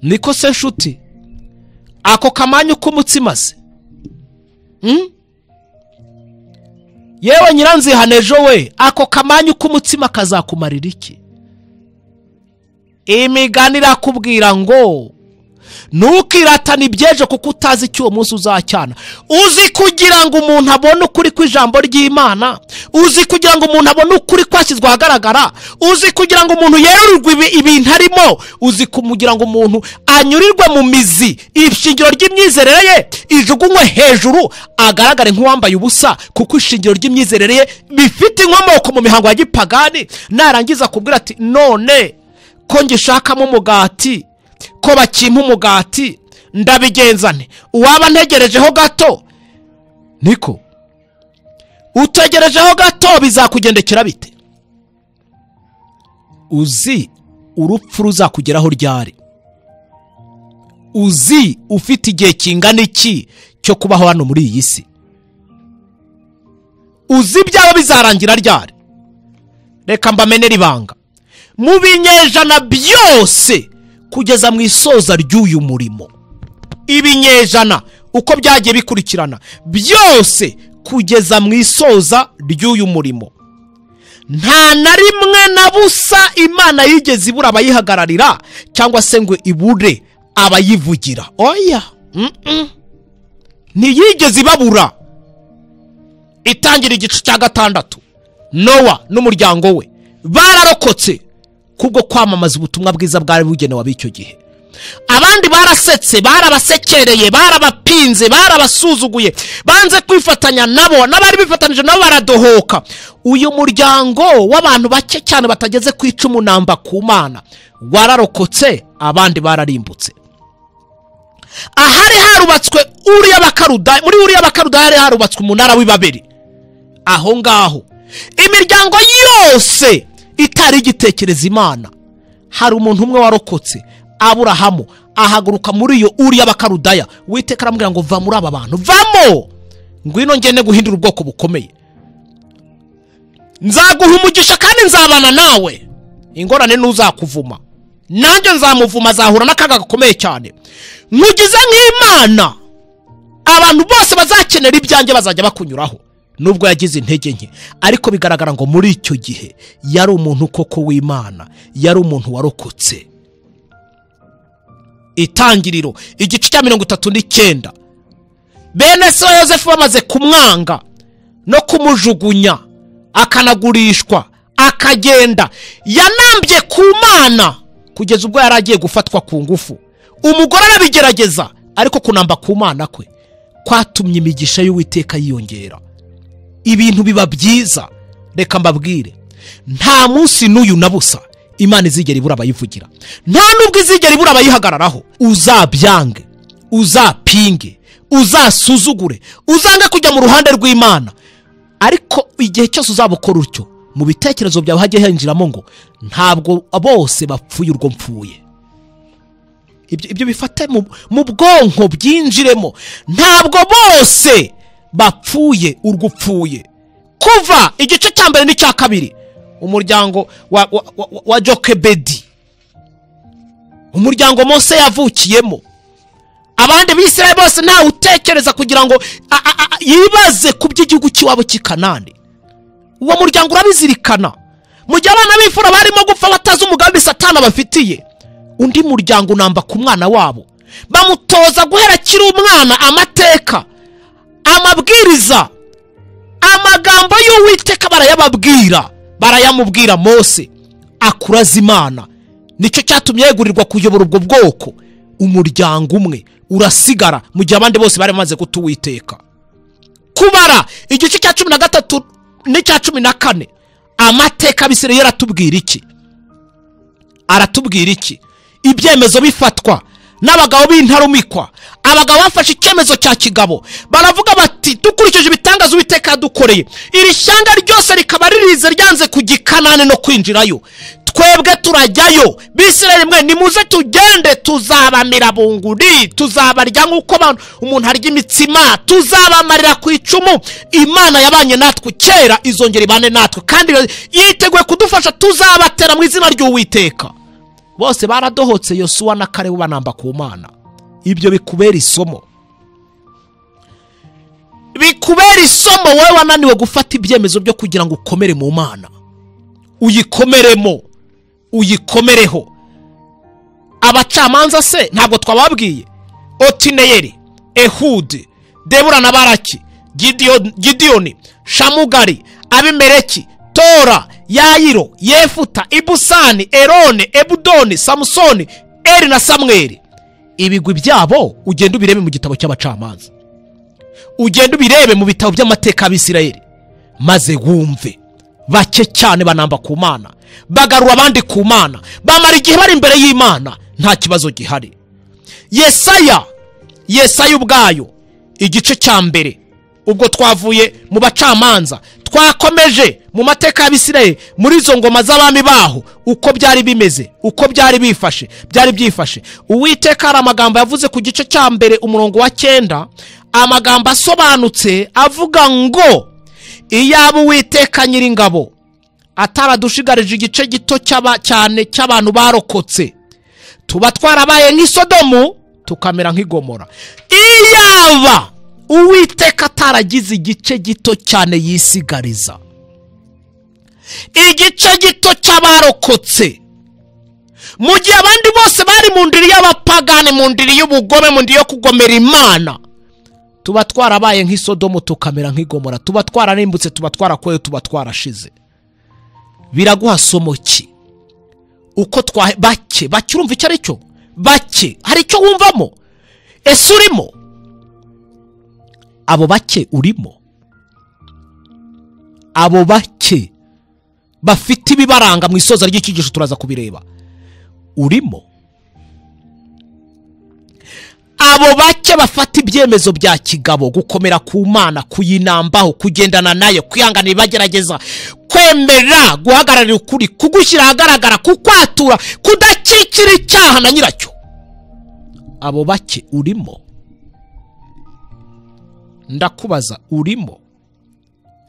Niko se nshuti, ako kamanyu k'umutsima se yewe nyiranzihanejo we, ako kamanyu k'umutsima kazakumarira iki? Imigani irakubwira ngo ntukiratane ibyejo kuko utazi icyo uwo munsi uzacyana. Uzi kugira ngo umuntu abone ukuri kw'ijambo ry'Imana, uzi kugira ngo umuntu abone ukuri kwashyizwe ahagaragara, uzi kugira ngo umuntu yerurwe ibintu arimo, uzi kugira ngo umuntu anyurirwe mu mizi, ishingiro ry'imyizerere ye ijugunywe hejuru, agaragare nk'uwambaye ubusa, kuko ishingiro ry'imyizerere ye bifite inkomoko mu mihango ya gipagani. Narangiza kubwira ati none ko ngishakamo umugati, ko bakimpa umugati, ndabigenzane uwaba ntegerejeho gato. Niko utegerejeho gato bizakugendekera bite? Uzi urupfu ruzakugeraho ryari? Uzi ufite igihe kingana iki cyo kubaho hano muri iyi si? Uzi byaba bizarangira ryari? Reka mbamenere ibanga, mu binyejana byose kugeza mu isoza ry'uyu murimo, ibinyejana uko byagiye bikurikirana byose kugeza mu isoza ry'uyu murimo, nta na rimwe na busa Imana yigeze ibura abayihagararira cyangwa se ngo ibure abayivugira. Oya, ntiyigeze ibabura. Itangira igice cya 6, Nowa n'umuryango we bararokotse kubwo kwamamaza ubutumwa bwiza bwari bugenewe ab'icyo gihe. Abandi barasetse, barabasekereye, barabapinze, barabasuzuguye, banze kwifatanya nabo, n'abari bifatanije nabo baradohoka. Uyu muryango w'abantu bake cyane batageze ku 10 namba ku Mana wararokotse, abandi bararimbutse. Ahari harubatswe Uriya Bakarudaya, muri Uriya Bakarudaya hari harubatswe umunara w'Ibabeli. Aho ngaho imiryango yose itari igitekereza Imana, hari umuntu umwe warokotse, Aburahamu, ahaguruka muri iyo Uriya Bakarudaya. Uwiteka aramubwira ngo va muri aba bantu, vamo, ngwino ngende guhindura ubwoko bukomeye, nzaguha umugisha kandi nzabana nawe, ingorane ntuzakuvuma, nanjye nzamuvuma, azahura n'akaga gakomeye cyane, nkugize nk'Imana, abantu bose bazakenera ibyanjye bazajya bakunyuraho. Nubwo yagize intege nke, ariko bigaragara ngo muri icyo gihe yari umuntu koko w'Imana, yari umuntu warokotse. Itangiriro igice cya 39, bene se wa Yosefu bamaze kumwanga no kumujugunya, akanagurishwa, akagenda, yanambye ku Mana kugeza ubwo yari agiye gufatwa ku ngufu. Umugore arabigerageza, ariko kunamba ku Mana kwe kwatumye imigisha y'Uwiteka yiyongera, ibintu biba byiza. Reka mbabwire, nta munsi n'uyu na busa Imana izigera ibura abayivugira, nta nubwo izigera ibura abayihagararaho. Uzabyange, uzapinge, uzasuzugure, uzange kujya mu ruhande rw'Imana, ariko igihe cyose uzabukora utyo, mu bitekerezo byawe hajye hinjiramo ngo ntabwo bose bapfuye urwo mpfuye. Ibyo bifate mu bwonko, byinjiremo, ntabwo bose bapfuye urwo upfuye. Kuva igice cya 1 n'icya 2, umuryango wa Jokebedi, umuryango Mose yavukiyemo, abandi Bisirayeli bose ntawe utekereza kugira ngo yibaze ku by'igihugu cy'iwabo cy'i Kanani. Uwo muryango urabizirikana. Mu gihe abana b'imfura barimo gupfa batazi umugambi Satani abafitiye, undi muryango unamba ku mwana wabo, bamutoza guhera akiri umwana amateka, amabwiriza, amagambo y'Uwiteka barayababwira, barayamubwira. Mose akuraza Imana, nicyo cyatumye yegurirwa kuyobora ubwo bwoko. Umuryango umwe urasigara mu gihe abandi bose bari bamaze guta Uwiteka. Kubara igice cya 13 n'icya 14, amateka Abisirayeli aratubwira iki? Aratubwira iki? Ibyemezo bifatwa n'abagabo b'intarumikwa, abagabo bafashe icyemezo cya kigabo, baravuga bati dukurikije ibitangazo Uwiteka yadukoreye, iri shyanga ryose rikaba ririze ryanze kujya i Kanani no kwinjirayo, Twebwe turajyayo, Bisirayeli mwe nimuze tugende, tuzabamira bunguri, tuzabarya nk'uko umuntu arya imitsima, tuzabamarira ku icumu. Imana yabanye natwe kera izongera ibane natwe, kandi yiteguye kudufasha, tuzabatera mu izina ry'Uwiteka. Bose baradohotse, Yosuwa na Kalebu banamba ku Mana. Ibyo bikubera isomo, bikubera isomo wowe wananiwe gufata ibyemezo byo kugira ngo ukomere mu Mana, uyikomeremo, uyikomereho. Abacamanza se ntabwo twababwiye? Otineyeli, Ehudi, Debura na Baraki, Gidiyoni, Shamugari, Abimeleki, Tora, Yayiro, Yefuta, Ibusani, Erone, Ebudoni, Samusoni, Eri na Samweli. Ibigwi byabo ugenda ubirebe mu gitabo cy'abacamanza, ugenda ubirebe mu bitabo by'amateka y'Abisirayeli, maze wumve. Bake cyane banamba ku Mana, bagarura abandi ku Mana, bamara igihe bari imbere y'Imana, nta kibazo gihari. Yesaya ubwayo igice cya mbere, ubwo twavuye mu bacamanza, twakomeje mu mateka y'Abisirayeli, muri izo ngoma z'abami baho, uko byari bimeze, uko byari bifashe, byari byifashe. Uwiteka hari amagambo yavuze ku gice cya mbere umurongo wa 9, amagambo asobanutse avuga ngo iyaba Uwiteka Nyiringabo ataradushigarije igice gito cyane cy'abantu barokotse, tuba twarabaye nk'isodomu tukamera nk'igomora. Iyaba Uwiteka ataragize igice gito cyane yisigariza, igice gito cy'abarokotse, mu gihe abandi bose bari mu ndiri y'abapagani, mu ndiri y'ubugome, mu ndiri yo kugomera Imana, tuba twarabaye nk'isodomu tukamera nk'igomora, tuba twararimbutse, tuba twarakoye, tuba twarashize. Biraguha somo ki? Uko twa bake bakirumva icyo ari cyo, bake hari icyo wumvamo. Ese urimo? Abo bake urimo? Abo bake bafite ibibaranga mu isoza ry'icyigisho turaza kubireba, urimo? Abo bake bafata ibyemezo bya kigabo, gukomera ku Mana, kuyinambaho, kugendana nayo, kwihanganira ibagerageza, kwemera guhagararira ukuri, kugushyira ahagaragara, kukwatura, kudakikira icyaha na nyiracyo, abo bake urimo? Ndakubaza, urimo?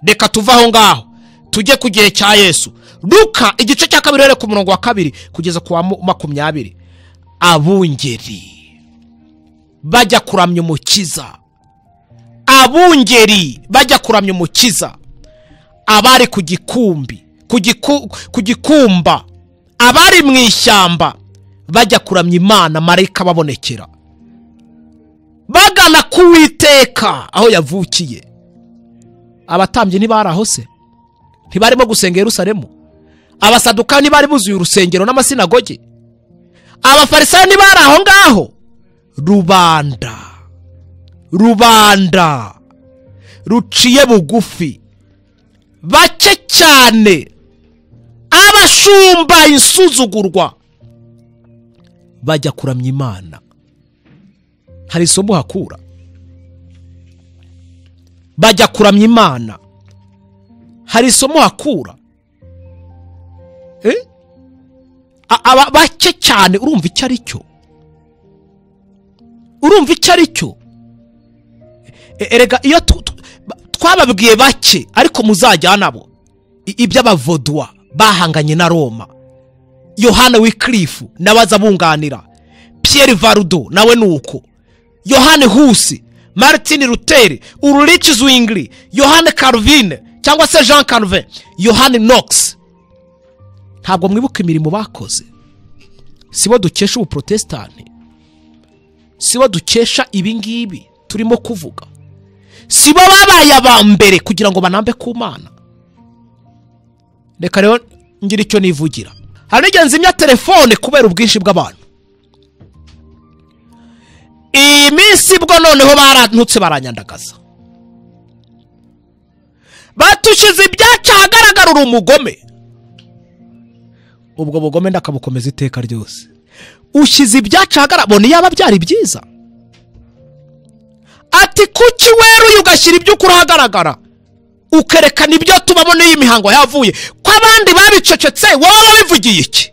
Reka tuve aho ngaho tujye ku gihe cya Yesu. Luka igice cya 2 uhereye ku murongo wa 2 kugeza ku wa 20. Abungeri bajya kuramya Umukiza, abungeri bajya kuramya Umukiza, abari ku gikumbi, ku gikumba, abari mu ishyamba bajya kuramya Imana, marayika babonekera, bagana ku Uwiteka aho yavukiye. Abatambyi ntibari aho se? Ntibarimo gusenga Yerusalemu? Abasadukayo ntibari buzuye urusengero n'amasinagogi? Abafarisayo ntibari aho ngaho? Rubanda, rubanda ruciye bugufi, bake cyane, abashumba insuzugurwa, bajya kuramya Imana. Hari isomo hakura. Bajya kuramya Imana, hari isomo hakura. Aba bake cyane, urumva icyo ari cyo? Urumva icyo ari cyo? Erega iyo twababwiye bake, ariko muzajyana nabo iby'abavodwa bahanganye na Roma, Yohana Wycliffe nabaza bunganira, Pierre Varudo nawe nuko, Yohane Hus, Martin Luther, Ulrich Zwingli, Yohane Calvin cyangwa se Jean Calvin, Yohane Knox. Ntabwo mwibuka imirimo bakoze? Sibo dukesha ubuprotestanti, sibo dukesha ibingibi turimo kuvuga, sibo babaye aba mbere kugira ngo banambe ku Mana. Reka rero ngira icyo nivugira. Hari n'igihe nzimya telefone kubera ubwinshi bw'abantu. Iyi minsi bwo noneho barantutse baranyandagaza, batushize ibyacu ahagaragara, uri umugome. Ubwo bugome ndakabukomeza iteka ryose. Ushyize ibyacu ahagaragara, bona iyaba byari byiza. Ati kuki weruye ugashyira iby'ukuri ahagaragara? Ukerekana ibyo tubamo n'iyi mihango yavuye ko abandi babicecetse, wowe wabivugiye iki?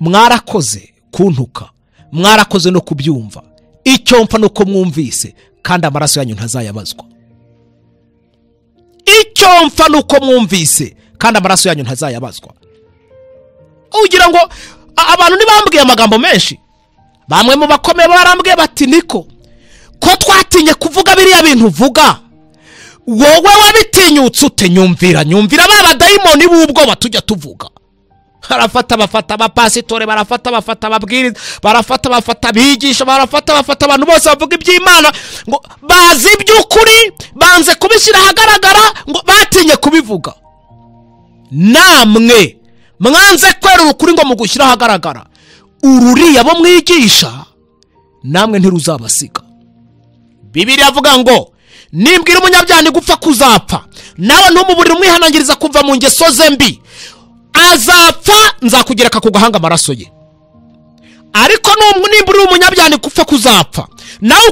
Mwarakoze kuntuka, mwarakoze no kubyumva. Icyo mpfa nuko mwumvise, kandi amaraso yanyu ntazayabazwa. Icyo mpfa nuko mwumvise, kandi amaraso yanyu ntazayabazwa. Ugira ngo abantu ntibambwiye amagambo menshi. Bamwe mu bakomeye barambwiye bati niko ko twatinye kuvuga biriya bintu uvuga, wowe wabitinyutse ute? Nyumvira ba badayimoni b'ubwoba tujya tuvuga. Barafata bafata abapasitore, barafata bafata ababwiriza, barafata bafata abigisha, barafata bafata abantu bose bavuga iby'Imana ngo bazi iby'ukuri, banze kubishyira ahagaragara ngo batinye kubivuga. Namwe mwanze kwerura ukuri ngo mugushyira ahagaragara, ururiya bo mwigisha namwe ntiruzabasiga. Bibiliya avuga ngo nimbwira umunyabyaha gupfa kuzapfa, nawe ntumuburire umwihanangiriza kuva mu ngeso ze mbi, azapfa nzakugereka ku gahanga amaraso ye. Ariko nimbura umunyabyaha gupfa kuzapfa, nawe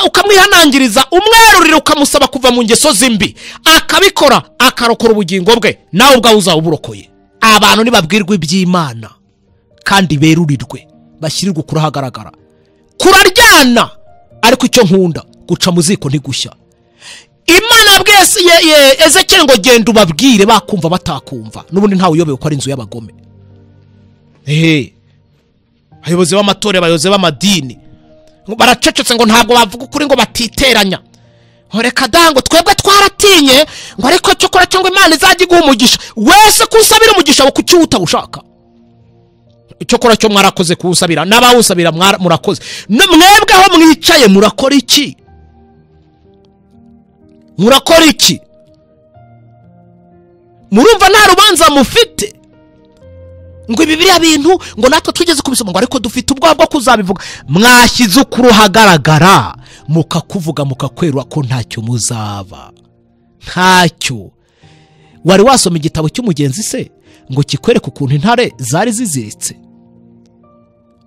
ukamwihanangiriza umwerurira ukamusaba kuva mu ngeso ze mbi, akabikora akarokora ubugingo bwe, nawe ubwawe uzawuburokoye. Abantu nibabwirwa iby'Imana kandi berurirwe, bashyirirwe ukuri ahagaragara. Kuraryana, ariko icyo nkunda guca mu ziko ntigushya. Imana yabwiye Ezekiyeli ngo genda ubabwire, bakumva batakumva, n'ubundi ntawe uyobewe ko ari inzu y'abagome. Abayobozi b'amatorero, abayobozi b'amadini baracecetse ngo ntabwo bavuga ukuri ngo batiteranya. Reka da, ngo twebwe twaratinye, ngo ariko cyo kora cyangwa Imana izajya iguha umugisha. Wese kusabira umugisha wo kuki utawushaka? Icyo kora cyo mwarakoze kuwusabira, n'abawusabira murakoze. Mwebwe aho mwicaye murakora iki? Murakora iki? Murumva nta rubanza mufite ngo ibi biriya bintu ngo natwe twigeze kubisoma ngo ariko dufite ubwoba bwo kuzabivuga. Mwashyize ukuri ahagaragara, mukakuvuga mukakwerura ko ntacyo muzaba. Ntacyo. Wari wasoma igitabo cy'umugenzi se ngo kikwereke ukuntu intare zari ziziritse?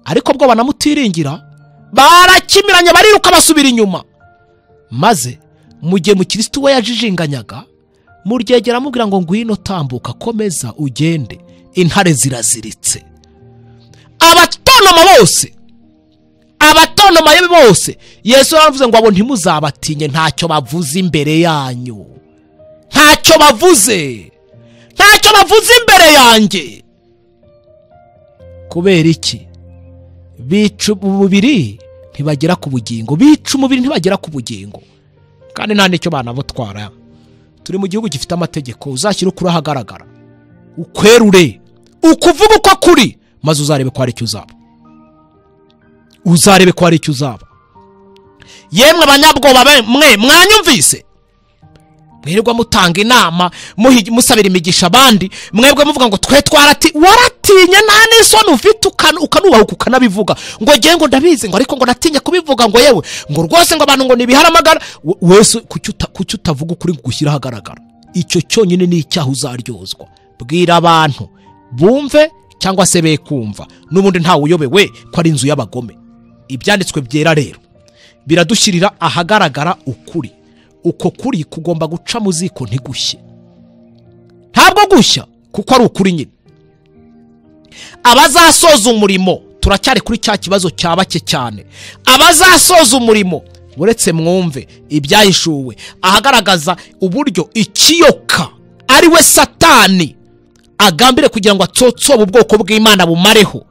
Ariko bwo banamutiringira, barakimiranye bariruka basubira inyuma. Maze mu gihe mukristo we yajijinganyaga, muryegera amubwira ngo ngwino tambuka, komeza ugende, intare ziraziritse. Abatonoma bose, abatonoma bose, Yesu yaravuze ngo abo ntimuzabatinye, ntacyo bavuze imbere yanyu. Ntacyo bavuze, ntacyo bavuze imbere yanjye. Kubera iki? Bica umubiri ntibagera ku bugingo, bica umubiri ntibagera ku bugingo, kandi nta nicyo banabutwara. Turi mu gihugu gifite amategeko, uzashyira ukuri ahagaragara, ukwerure, ukuvuga uko kuri, maze uzarebe ko hari icyo uzaba. Uzarebe ko hari icyo uzaba. Yemwe abanyabwoba mwe mwanyumvise, mwirirwa mutanga inama, musabira imigisha abandi, mwebwe muvuga ngo twe twarati, waratinye nta n'isoni ufite, ukanubahuka ukanabivuga ngo ngiye ngo ndabizi ngo ariko ngo natinye kubivuga ngo yewe ngo rwose ngo abantu ngo nibiharamagara. Wese kuki utavuga ukuri ngo gushyira ahagaragara? Icyo cyonyine ni icyaha uzaryozwa. Bwira abantu bumve cyangwa se be kumva, n'ubundi ntawe uyobewe ko ari inzu y'abagome. Ibyanditswe byera rero biradushyirira ahagaragara ukuri. Uko kuri kugomba guca mu ziko ntigushye. Ntabwo gushya kuko ari ukuri nyine. Abazasoza umurimo, turacyari kuri cya kibazo cya bake cyane. Abazasoza umurimo, uretse mwumve ibyahishuwe ahagaragaza uburyo ikiyoka ari we Satani agambire kugira ngo atsotsobe ubwoko bw'Imana bumareho,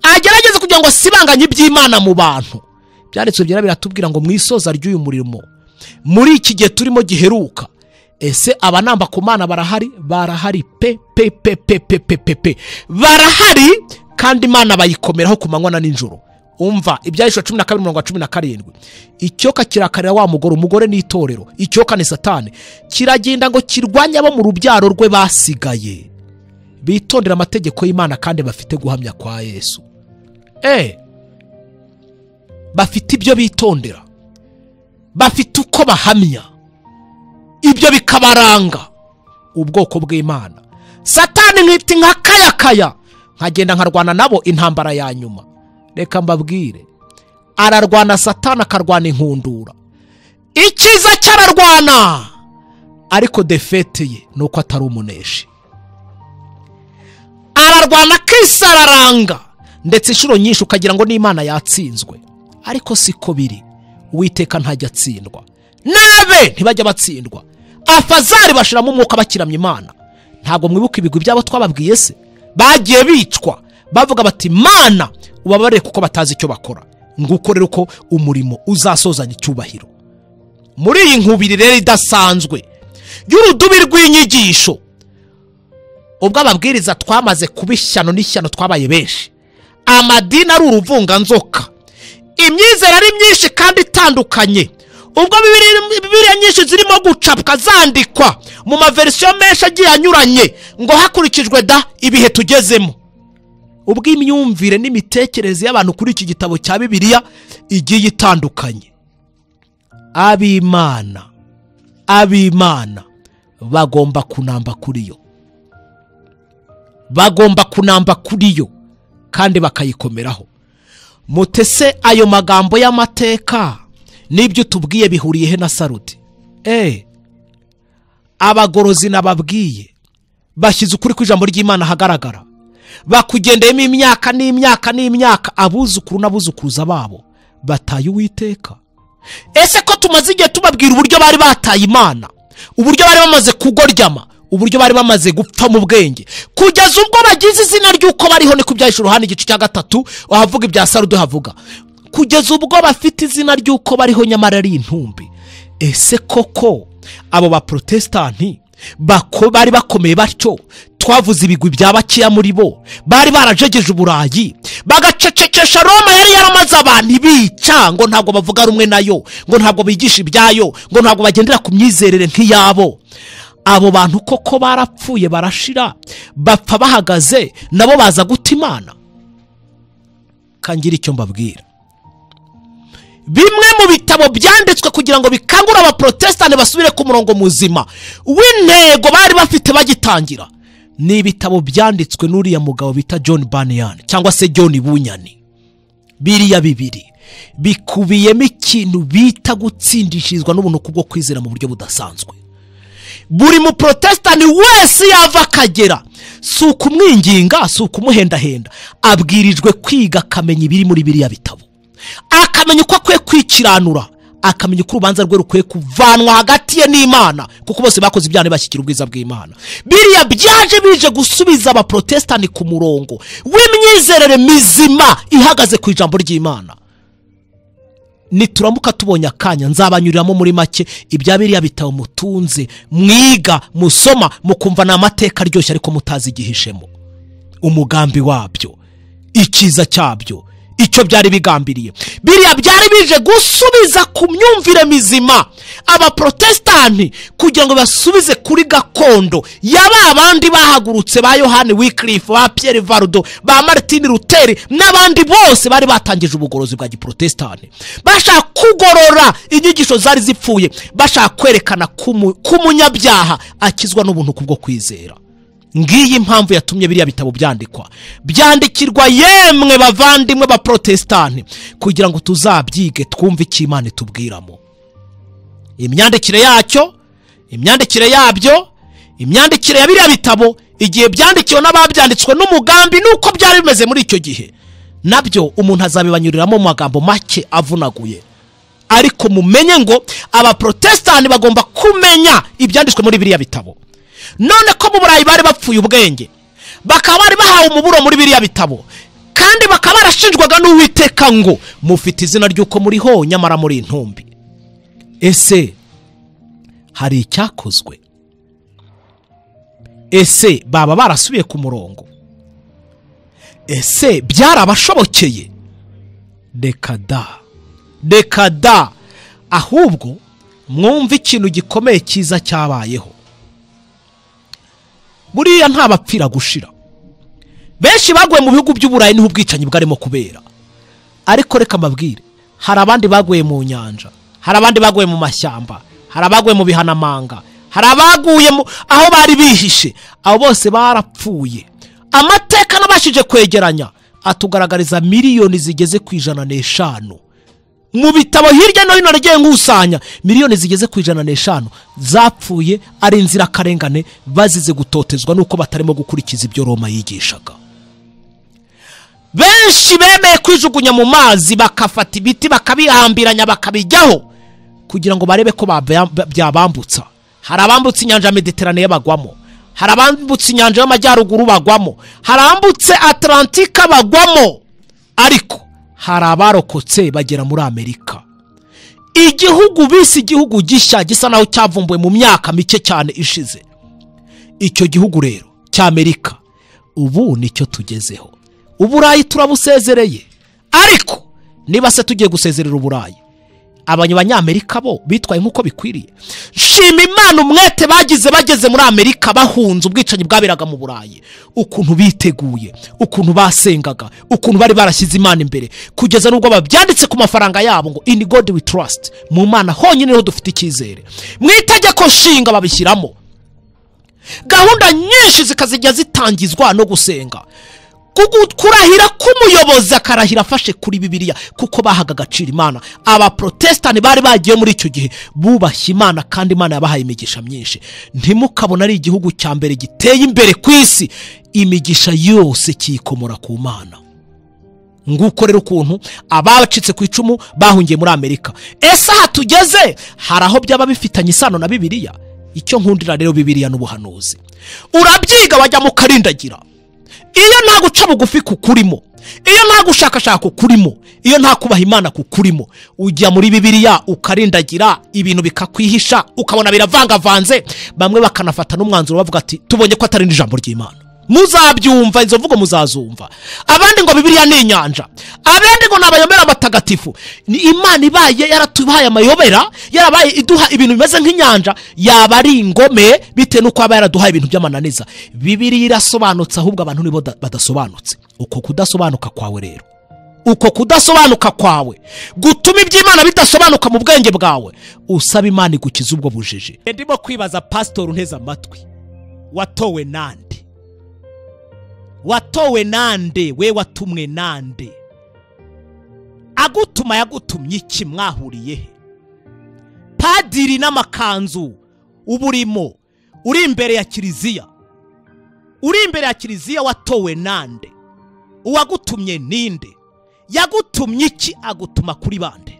agerageze kugira ngo asibanganye iby'Imana mu bantu. Byanditswe byera biratubwira ngo mu isoza ry'uyu murimo, muri iki gihe turimo giheruka, ese abanamba ku Mana barahari? Barahari pe pe pe pe pe pe pe pe, barahari, kandi Imana bayikomeraho ku manywa na nijoro. Umva Ibyahishwe 12:17, icyoka kirakarira wa mugore, umugore ni itorero, icyoka ni Satani, kiragenda ngo kirwanye abo mu rubyaro rwe basigaye bitondera amategeko y'Imana kandi bafite guhamya kwa Yesu. Bafite ibyo bitondera, bafite uko bahamya, ibyo bikabaranga ubwoko bw'Imana. Satani nkiti nka kayakaya, nkagenda nkarwana nabo intambara ya nyuma. Reka mbabwire, ararwana Satani akarwana inkundura, icyiza cyararwana, Ariko défaite ye ni uko atari umuneshi. Ararwana akisararanga, ndetse inshuro nyinshi ukagira ngo n'Imana yatsinzwe, ariko siko biri. Uwiteka ntajya atsindwa, nabe ntibajya batsindwa. Afazari bashiramo umwuka bakiramya Imana. Ntabwo mwibuka ibigwi byabo twababwiye se? Bagiye bicwa bavuga bati Mana ubabarire kuko batazi icyo bakora. Nguko rero ko umurimo uzasozanya icyubahiro. Muri iyi nkubiri rero idasanzwe y'urudubi rw'inyigisho, ubwo ababwiriza twamaze kuba ishyano n'ishyano, twabaye benshi, amadini ari uruvunganzoka, imyizera ari myinshi kandi itandukanye, ubwo Bibiliya nyinshi zirimo gucapwa zandikwa mu maverisiyo menshi agiye anyuranye ngo hakurikijwe da ibihe tugezemo, ubwo imyumvire n'imitekerereze y'abantu kuri iki gitabo cya Bibiliya igiye itandukanye, ab'Imana bagomba kunamba kuri yo, bagomba kunamba kuri yo kandi bakayikomeraho. Mutese ayo magambo y'amateka n'ibyo tubwiye bihuriye he na Sarudi? Abagorozi nababwiye bashyize ukuri kw'ijambo ry'Imana ahagaragara, bakugendeyemo imyaka n'imyaka n'imyaka, abuzukuru n'abuzukuruza babo bataye Uwiteka. Ese ko tumaze igihe tubabwira uburyo bari bataye Imana, uburyo bari bamaze kugoryama, uburyo bari bamaze gupfa mu bwenge, kugeza ubwo bagize izina ry'uko bariho, ni kubyahishura Yohana igice cya 3 ahavuga ibya Sarudi havuga kugeza ubwo bafite izina ry'uko bariho nyamara ari intumbi. Ese koko abo ba Protestanti bari bakomeye batyo, twavuze ibigwi bya bakeya muri bo, bari barajegeje Uburayi bagacecekesha Roma yari yaramaze abantu bica, ngo ntabwo bavuga rumwe nayo, ngo ntabwo bigisha ibyayo, ngo ntabwo bagendera ku myizerere nk'iyabo. Abo bantu koko barapfuye barashira, bapfa bahagaze, nabo baza guta Imana. Kangira icyo mbabwira, bimwe mu bitabo byanditswe kugira ngo bikangure abaprotestani basubire ku murongo muzima w'intego bari bafite bagitangira, ni ibitabo byanditswe n'uriya mugabo bita John Bunyan cyangwa se John Bunyani. Biriya bibiri bikubiyemo ikintu bita gutsindishirizwa n'ubuntu kubwo kwizera mu buryo budasanzwe. Buri muprotestani wese yava akagera, si ukumwinginga, si ukumuhendahenda, abwirijwe kwiga akamenya ibiri muri biriya bitabo, akamenya uko akwiye kwikiranura, akamenya uko urubanza rwe rukwiye kuvanwa hagati ye n'Imana, kuko bose bakoze ibyaha ntibashyikira ubwiza bw'Imana. Biriya byaje bije gusubiza abaprotestani ku murongo w'imyizerere mizima ihagaze ku ijambo ry'Imana. Nituramuka tubonye akanya nzabanyuriramo muri make ibya biriya bitabo mutunze, mwiga, musoma, mukumva ni amateka aryoshye ariko mutazi igihishemo, umugambi wabyo, icyiza cyabyo, icyo byari bigambiriye. Biriya byari bije gusubiza ku myumvire mizima abaprotestani kugira ngo basubize kuri gakondo yaba abandi bahagurutse, ba Yohani Wycliffe, ba Pierre Valdo, ba Martin Luther n'abandi bose bari batangije ubugorozi bwa giprotestani, bashaka kugorora inyigisho zari zipfuye, bashaka kwerekana ko umunyabyaha akizwa n'ubuntu kubwo kwizera. Ngiyi impamvu yatumye biriya bitabo byandikwa, byandikirwa yemwe bavandimwe ba protestani, kugira ngo tuzabyige twumve icyo Imana itubwiramo. Imyandikire yacyo, imyandikire yabyo, imyandikire ya biriya bitabo igihe byandikiwe n'ababyanditswe n'umugambi nuko byari bimeze muri icyo gihe, nabyo umuntu azabibanyuriramo mu magambo make avunaguye. Ariko mumenye ngo abaprotestani bagomba kumenya ibyanditswe muri biriya bitabo. None ko mu Burayi bari bapfuye ubwenge, bakaba bari bahawe umuburo muri biriya bitabo, kandi bakaba barashinjwaga n'Uwiteka ngo mufite izina ry'uko muriho nyamara muri intumbi. Ese hari icyakozwe? Ese baba barasubiye ku murongo? Ese byarabashobokeye? Reka da, reka da. Ahubwo mwumve ikintu gikomeye cyiza cyabayeho. Buriya nta bapfira gushira. Benshi baguye mu bihugu by'Uburayi niho ubwicanyi bwarimo kubera. Ariko reka mbabwire, hari abandi baguye mu nyanja, hari abandi baguye mu mashyamba, hari abaguye mu bihanamanga, hari abaguye aho bari bihishe. Abo bose barapfuye. Amateka nabashije kwegeranya atugaragariza miliyoni zigeze ku 105 Mu bitabo hirya no hino nagiye nkusanya, miliyoni zigeze ku 105 zapfuye ari inzirakarengane, bazize gutotezwa nuko batarimo gukurikiza ibyo Roma yigishaga. Benshi bemeye kwijugunya mu mazi, bakafata ibiti bakabihambiranya bakabijyaho kugira ngo barebe ko byabambutsa. Hari abambutse inyanja ya Mediterane bagwamo, hari abambutse inyanja y'amajyaruguru bagwamo, hari abambutse Atlantika bagwamo, ariko hari abarokotse bagera muri Amerika. Igihugu bise igihugu gishya gisa naho cyavumbuwe mu myaka mike cyane ishize. Icyo gihugu rero cya Amerika ubu nicyo tugezeho. Uburayi turabusezereye, ariko niba se tugiye gusezerera Uburayi, abanyamerika bo bitwaye nk'uko bikwiriye. Shima Imana umwete bagize bageze muri Amerika bahunze ubwicanyi bwaberaga mu Burayi, ukuntu biteguye, ukuntu basengaga, ukuntu bari barashyize Imana imbere, kugeza n'ubwo babyanditse ku mafaranga yabo ngo in God we trust, mu Mana honyine niho dufite icyizere. Mu itegeko nshinga babishyiramo gahunda nyinshi zikazijya zitangizwa no gusenga. Kurahira k'umuyobozi akarahira afashe kuri Bibiliya, kuko bahaga agaciro Imana. Abaprotestani bari bagiye muri icyo gihe bubashye Imana, kandi Imana yabahaye imigisha myinshi. Ntimukabona ari igihugu cya mbere giteye imbere ku isi, imigisha yose kiyikomora ku Mana. Nguko rero ukuntu abacitse ku icumu bahungiye muri Amerika. Ese aha tugeze hari aho byaba bifitanye isano na Bibiliya? Icyo nkundira rero Bibiliya n'ubuhanuzi, urabyiga wajya mu karindagira. Iyo nta guca bugufi kukurimo, iyo nta gushakashaka kukurimo, iyo nta kubaha Imana kukurimo, ujya muri Bibiliya ukarindagira, ibintu bikakwihisha, ukabona biravangavanze. Bamwe bakanafata n'umwanzuro bavuga ati tubonye ko atari n'ijambo ry'Imana. Muzabyumva izo mvugo, muzazumva. Abandi ngo Bibiliya ni inyanja, abandi ngo nabayobera amatagatifu. Ni Imana ibaye yaratubaye amayobera, yarabaye iduha ibintu bimeze nk'inyanja, yaba ari ingome bitewe nuko aba yaraduhaye ibintu by'amananiza. Bibiliya irasobanutse, ahubwo abantu nibo badasobanutse. Uko kudasobanuka kwawe rero, uko kudasobanuka kwawe gutuma iby'Imana bidasobanuka mu bwenge bwawe, usaba Imana igukiza ubwo bujiji. Ndimo kwibaza pastor unteze amatwi, watowe nande? Watowe nande? We watumwe nande? Agutuma yagutumye iki? Mwahuriye he? Padiri n'amakanzu uburimo, uri imbere ya kiliziya, uri imbere ya kiliziya, watowe nande? Uwagutumye ninde? Yagutumye iki? Agutuma kuri bande?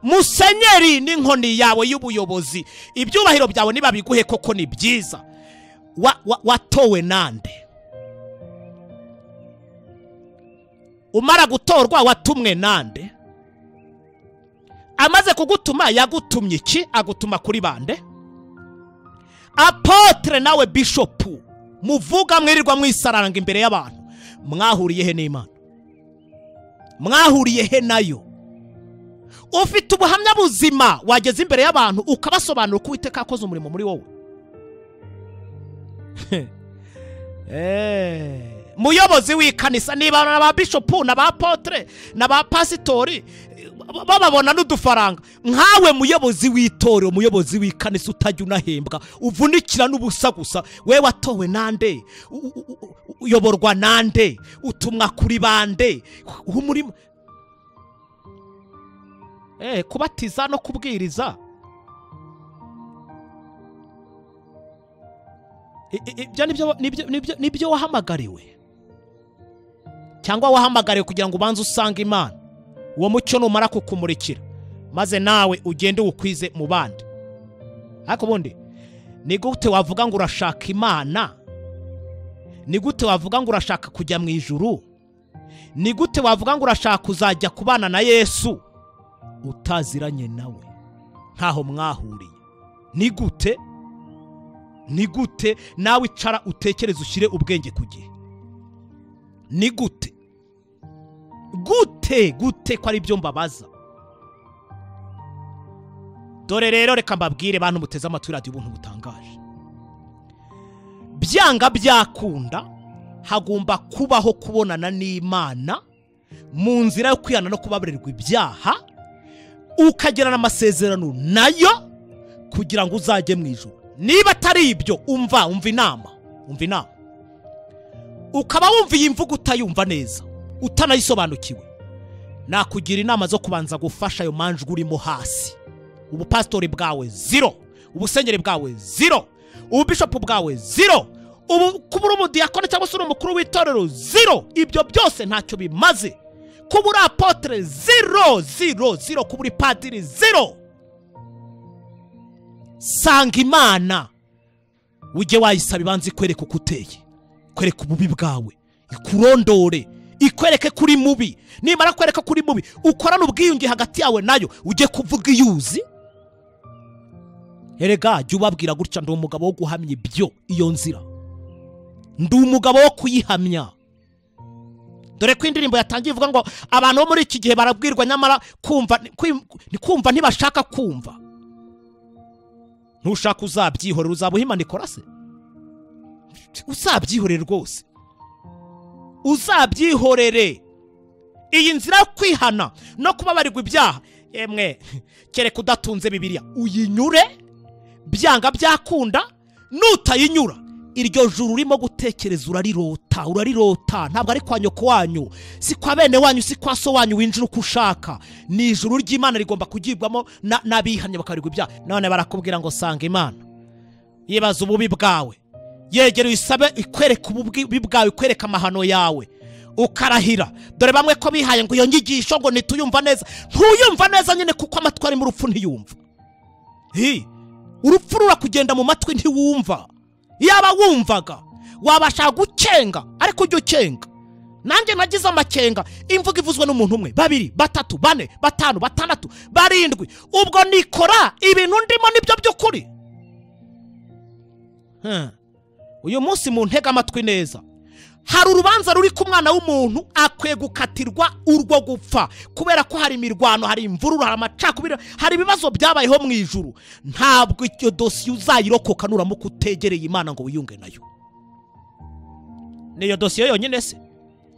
Musenyeri n'inkoni yawe y'ubuyobozi, ibyubahiro byawe niba biguhe koko ni byiza, watowe nande? Umara gutorwa watumwe nande? Amaze kugutuma yagutumye iki? Agutuma kuri bande? Apotre nawe bishopu muvuga mwirirwa mwisaranga imbere y'abantu, mwahuriye he n'Imana? Mwahuriye he nayo? Ufite ubuhamya buzima wageze imbere y'abantu ukabasobanura uko Uwiteka akoze umurimo muri wowe? Muyobozi w'ikanisa, niba na ba bishopu na ba apotre na ba pasitori bababona n'udufaranga, nkawe muyobozi w'itorero, muyobozi w'ikanisa utajya unahembwa, uvunikira n'ubusa gusa, we watowe nande? Uyoborwa nande? Utumwa kuri bande? Umurimo kubatiza no kubwiriza, ibyo nibyo wahamagariwe, cyangwa wahamagariwe kugira ngo ubanze usange Imana. Uwo mucyo numara kukumurikira, maze nawe ugende ukwize mu bandi. Ariko ubundi ni gute wavuga ngo urashaka Imana? Ni gute wavuga ngo urashaka kujya mu ijuru? Ni gute wavuga ngo urashaka kuzajya kubana na Yesu utaziranye nawe, ntaho mwahuriye? Ni gute? Ni gute nawe icara utekereze ushyire ubwenge ku gihe? Ni gute? Gute gute ko ari byo mbabaza? Dore rero reka mbabwire bantu muteze amatwi radio ubuntu butangaje. Byanga byakunda hagomba kubaho kubonana n'Imana mu nzira yo kwihana no kubabarirwa ibyaha, ukagirana amasezerano nayo kugira ngo uzajye mu ijuru. Niba atari ibyo, umva inama, umva inama. Ukaba wumva iyi mvugo utayumva neza, utanayisobanukiwe, Nakugira inama zo kubanza gufasha ayo manjwe urimo hasi. Ubupasitori bwawe zero, ubusengeri bwawe zero, ububishopu bwawe zero, ubu kuba uri umudiyakoni cyangwa se uri umukuru w'itorero zero. Ibyo byose ntacyo bimaze. Kuba uri apotre zero zero zero, kuba uri padiri zero. Sanga Imana, ujye wayisaba ibanze ikwereke uko uteye, ikwereke ububi bwawe, ikurondore, ikwereke kuri mubi. Nimara kwereka kuri mubi, ukorane ubwiyunge hagati yawe nayo, ujye kuvuga iyuzi. Erega jya ubabwira gutya, ndi umugabo wo guhamya ibyo, iyo nzira ndi umugabo wo kuyihamya. Dore ko indirimbo yatangiye ivuga ngo abantu bo muri iki gihe barabwirwa, nyamara kumva kumva ntibashaka kumva. Ntushaka uzabyihorera, uzaba uhimanikora se? Uzabyihorere rwose, uzabyihorere. Iyi nzira yo kwihana no kubabarirwa ibyaha, yemwe kereka udatunze Bibiliya uyinyure, byanga byakunda. Nutayinyura, iryo juru urimo gutekereza urarirota, urarirota. Ntabwo ari kwa nyoko wanyu, si kwa bene wanyu, si kwa so wanyu winjira uko ushaka. Ni ijuru ry'Imana rigomba kugibwamo n'abihannye bakabarirwa ibyaha. None barakubwira ngo sanga Imana, yibaza ububi bwawe, yegera uyisabe ikwereke ububi bwawe, ikwereke amahano yawe, ukarahira. Dore bamwe ko bihaye ngo iyo nyigisho ngo ntituyumva neza. Ntuyumva neza nyine, kuko amatwi ari mu rupfu ntiyumva. Urupfu rurakugenda mu matwi ntiwumva. Yaba wumvaga wabasha gukenga, ariko ujye ukenga. Nanjye nagize amakenga, imvugo ivuzwe n'umuntu umwe, babiri, batatu, bane, batanu, batandatu, barindwi, ubwo nikora ibintu ndimo nibyo by'ukuri. Uyu munsi mu ntega amatwi neza, hari urubanza ruri ku mwana w'umuntu akwiye gukatirwa urwo gupfa, kubera ko hari imirwano, hari imvururu, hari amacakubiri, hari ibibazo byabayeho mu ijuru. Ntabwo iyo dosiye uzayirokoka nuramuka utegereye Imana ngo wiyunge nayo. Niyo dosiye yonyine se?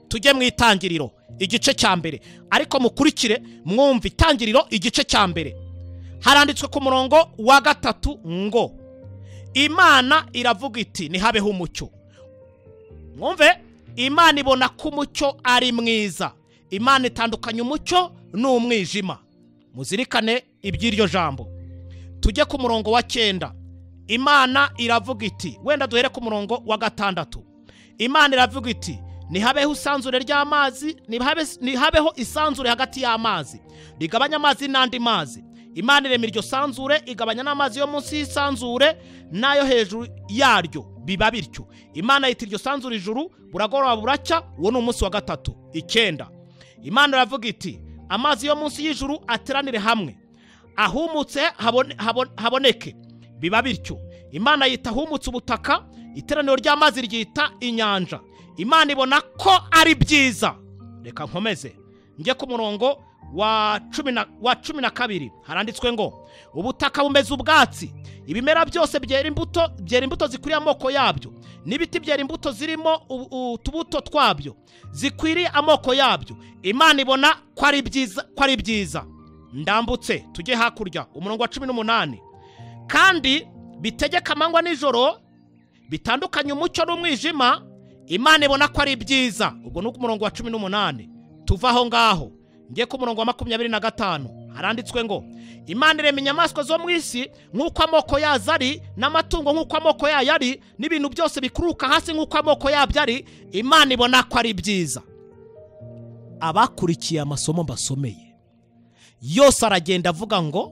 Tujye mu Itangiriro igice cya mbere, ariko mukurikire mwumve. Itangiriro igice cya mbere haranditswe ku murongo wa 3 ngo Imana iravuga iti nihabeho umucyo. Mwumve, Imana ibona ko umucyo ari mwiza. Imana itandukanya umucyo n'umwijima. Muzirikane iby'iryo jambo. Tujye ku murongo wa 9. Imana iravuga iti, wenda duhere ku murongo wa 6. Imana iravuga iti nihabeho isanzure ry'amazi, nihabeho isanzure hagati y'amazi, rigabanya amazi n'andi mazi. Imana irema iryo sanzure, igabanya n'amazi yo munsi y'isanzure n'ayo hejuru yaryo, biba bityo. Imana yita iryo sanzure ijuru, buragoroba buracya, uwo ni umunsi wa 3. 9. Imana iravuga iti amazi yo munsi y'ijuru ateranire hamwe, ahumutse haboneke, biba bityo. Imana yita ahumutse ubutaka, iteraniro ry'amazi ryita inyanja. Imana ibona ko ari byiza. Reka nkomeze njye ku murongo wa 12. Haranditswe ngo ubutaka bumeze ubwatsi, ibimera byose byera imbuto, byera imbuto zikwiriye amoko yabyo, n'ibiti byera imbuto zirimo utubuto twabyo zikwiriye amoko yabyo. Imana ibona ko ari byiza, ko ari byiza. Ndambutse tujye hakurya umurongo wa 18. Kandi bitegeka amanywa nijoro, bitandukanye umucyo n'umwijima. Imana ibona ko ari byiza. Ubwo ni umurongo wa 18. Tuva aho ngaho ngiye ku murongo wa 25. Haranditswe ngo Imana irema inyamaswa zo mu isi nk'uko amoko yazo ari, n'amatungo nk'uko amoko yayo ari, n'ibintu byose bikuruka hasi nk'uko amoko yabyo ari. Imana ibona ko ari byiza. Abakurikiye amasomo mbasomeye yose aragenda avuga ngo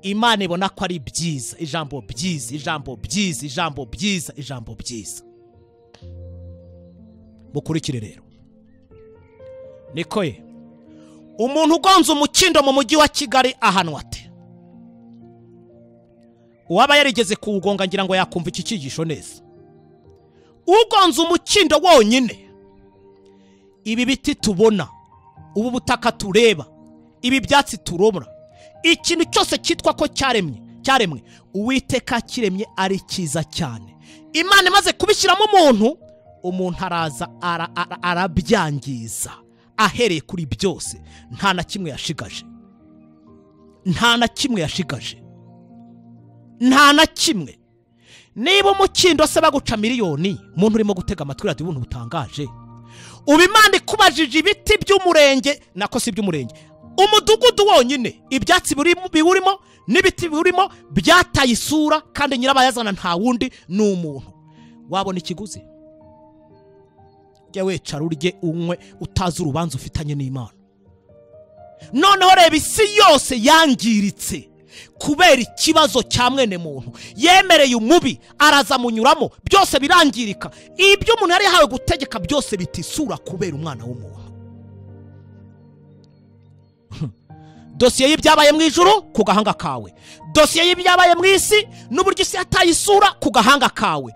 Imana ibona ko ari byiza. Ijambo byiza, ijambo byiza, ijambo byiza, ijambo byiza. Mukurikire rero. Nikoye, umuntu ugonze umukindo mu mujyi wa Kigali ahanwa ate? Uwaba yarigeze kuwugonga ngira ngo yakumva iki cyigisho neza. Ugonze umukindo wonyine, ibi biti tubona, ubu butaka tureba, ibi byatsi turobora, ikintu cyose cyitwa ko cyaremwe, Uwiteka kiremye ari cyiza cyane. Imana imaze kubishyiramo umuntu, umuntu araza arabyangiza, ahereye kuri byose. Nta na kimwe yashigaje, nta na kimwe yashigaje, nta na kimwe. Niba umukindo se baguca miliyoni, umuntu urimo gutega amatwi radiyo ubuntu butangaje, Ubu Imana ikubajije ibiti by'umurenge, nako si iby'umurenge, umudugudu wonyine, ibyatsi biwurimo n'ibiti biwurimo byataye isura, kandi nyirabayazana nta wundi ni umuntu. Wabona ikiguzi? Jya wicara urye unywe utazi urubanza ufitanye n'Imana. Noneho reba isi yose yangiritse kubera ikibazo cya mwene muntu. Yemereye umubi araza munyuramo, byose birangirika. Ibyo umuntu yari yahawe gutegeka byose bitisura kubera umwana w'umuntu. Dosiye y'ibyabaye mu ijuru ku gahanga kawe, dosiye y'ibyabaye mu isi n'uburyo isi yataye isura ku gahanga kawe.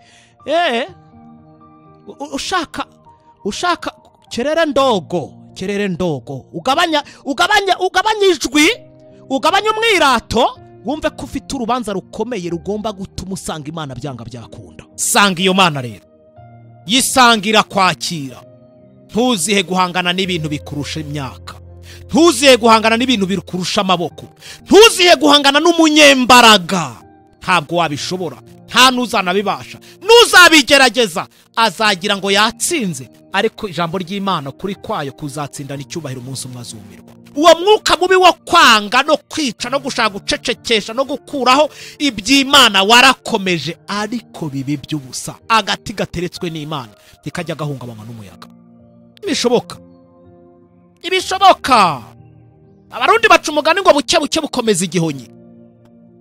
Ushaka kerere ndogo, kerere ndogo, ugabanya ugabanya ugabanya ijwi, ugabanya umwirato, wumve ko ufite urubanza rukomeye rugomba gutuma usanga Imana byanga byakunda. Sanga iyo Mana rero, yisangira kwakira. Ntuzihe guhangana n'ibintu bikurusha imyaka, ntuzihe guhangana n'ibintu bikurusha amaboko, ntuzihe guhangana n'umunyembaraga. Ntabwo wabishobora, nta n'uzanabibasha. N'uzabigerageza azagira ngo yatsinze, ariko ijambo ry'Imana kuri kwayo kuzatsindana icyubahiro umunsi umwe azumirwa. Uwo mwuka mubi wo kwanga no kwica no gushaka gucecekesha no gukuraho iby'Imana warakomeje, ariko bibi by'ubusa. Agati gateretswe n'Imana ntikajya gahungabanywa n'umuyaga. Ibishoboka, ibishoboka. Abarundi baca umugani ngo buke buke bukomeza igihonyi.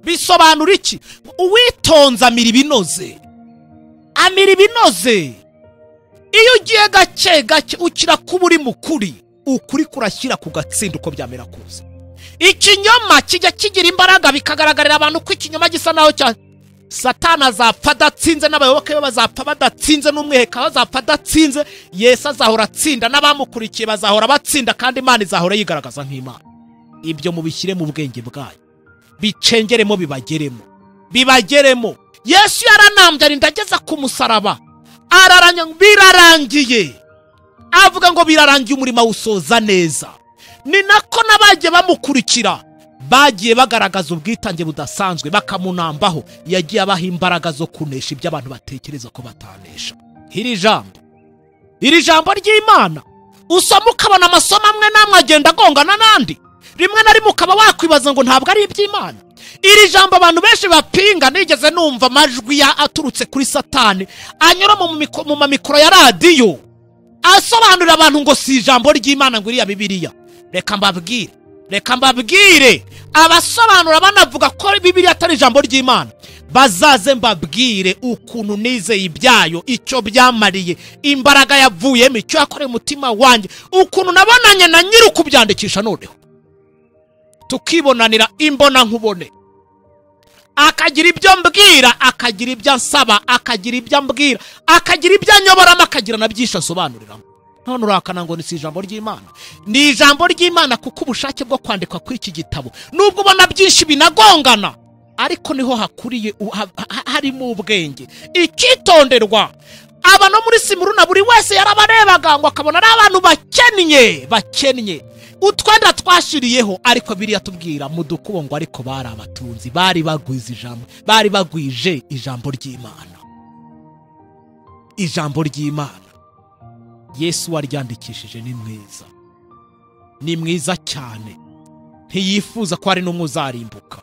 Bisobanura iki? Uwitonze amira ibinoze, amira ibinoze. Iyo ugiye gake gake ukira kuba uri mukuri, ukuri kurashyira ku gatsinda uko byamera kose. Ikinyoma kijya kigira imbaraga, bikagaragarira abantu ko ikinyoma gisa naho cya Satani azapfa adatsinze, n'abayoboke be bazapfa badatsinze, n'umwiheka bazapfa adatsinze. Yesu azahora atsinda, n'abamukurikiye bazahora batsinda, kandi Imana izahora yigaragaza nk'Imana. Ibyo mubishyire mu bwenge bwayo, bicengeremo, bibageremo, bibageremo. Yesu yaranambye arinda ageza ku musaraba, araranya birarangiye, avuga ngo birarangiye, umurimo awusoza neza. Ni nako n'abagiye bamukurikira bagiye bagaragaza ubwitange budasanzwe, bakamunambaho. Yagiye abaha imbaraga zo kunesha ibyo abantu batekereza ko batanesha. Iri jambo ry'Imana usoma ukabona amasomo amwe n'amwe agenda agongana n'andi, rimwe na rimwe ukaba wakwibaza ngo ntabwo ari iby'Imana. Iri jambo abantu benshi bapinga. Nigeze numva amajwi ya aturutse kuri Satani anyura mu mamikoro ya radiyo asobanurira abantu ngo si ijambo ry'Imana, ngo iriya Bibiliya. Reka mbabwire, reka mbabwire, abasobanura banavuga ko Bibiliya atari ijambo ry'Imana, bazaze mbabwire ukuntu nizeye ibyayo, icyo byamariye, imbaraga yavuyemo, icyo yakoreye umutima wanjye, ukuntu nabonanye na nyiri kubyandikisha, noneho tukibonanira imbona nkubone. Akagira ibyo mbwira, akagira ibyo ansaba, akagira ibyo ambwira, akagira ibyo anyoboramo, akagira na byinshi asobanuriramo. None urakana ngo ni si ijambo ry'Imana? Ni ijambo ry'Imana, kuko ubushake bwo kwandikwa kw'iki gitabo, nubwo ubona byinshi binagongana, ariko niho hakuriye harimo ubwenge. Icyitonderwa, aba no muri Simuruna buri wese yarabarebaga ngo akabona ari abantu bakennye, bakennye, utwenda twashiriyeho, ariko biriya tubwira mudukubo ngo ariko bari abatunzi, bari bagwize ijambo, bari bagwije ijambo ry'Imana. Ijambo ry'Imana Yesu waryandikishije ni mwiza, ni mwiza cyane, ntiyifuza ko hari n'umwe uzarimbuka.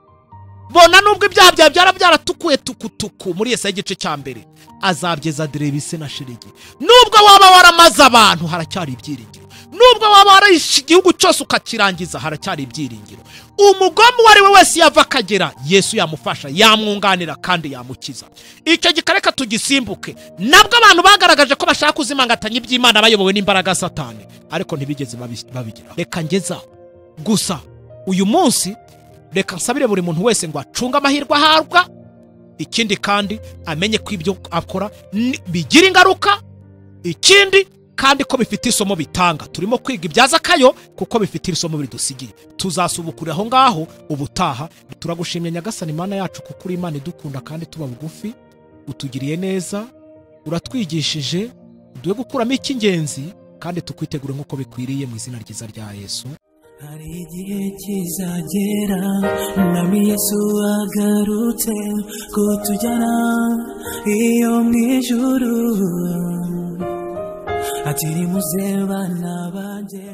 Bona nubwo ibyaha byawe byara byaratukuye tukutuku muri Yesaya igice cya mbere, azabyeza derebise na shirigi. Nubwo waba waramaze abantu, haracyari ibyiringiro. Nubwo waba warahishe igihugu cyose ukakirangiza, haracyari ibyiringiro. Umugome uwo ari we wese yava akagera, Yesu yamufasha, yamwunganira kandi yamukiza. Icyo gikareka tugisimbuke. Nabwo abantu bagaragaje ko bashaka kuzimangatanya iby'Imana bayobowe n'imbaraga Satani, ariko ntibigeze babigira. Reka ngezaho gusa uyu munsi, reka nsabire buri muntu wese ngo acunge amahirwe ahabwa, ikindi kandi amenye ko ibyo akora bigira ingaruka, ikindi kandi ko bifite isomo bitanga. Turimo kwiga ibya Zakayo kuko bifite isomo bidusigiye. Tuzasubukura aho ngaho ubutaha. Turagushimye Nyagasani Imana yacu, kuko uri Imana idukunda kandi tuba bugufi, utugiriye neza, uratwigishije, uduhe gukuramo icy'ingenzi kandi tukwitegure nk'uko bikwiriye, mu izina ryiza rya Yesu. Hari igihe kizagera Umwami Yesu agarutse kutujyana iyo mu ijuru. Ati nimuze bana banjye.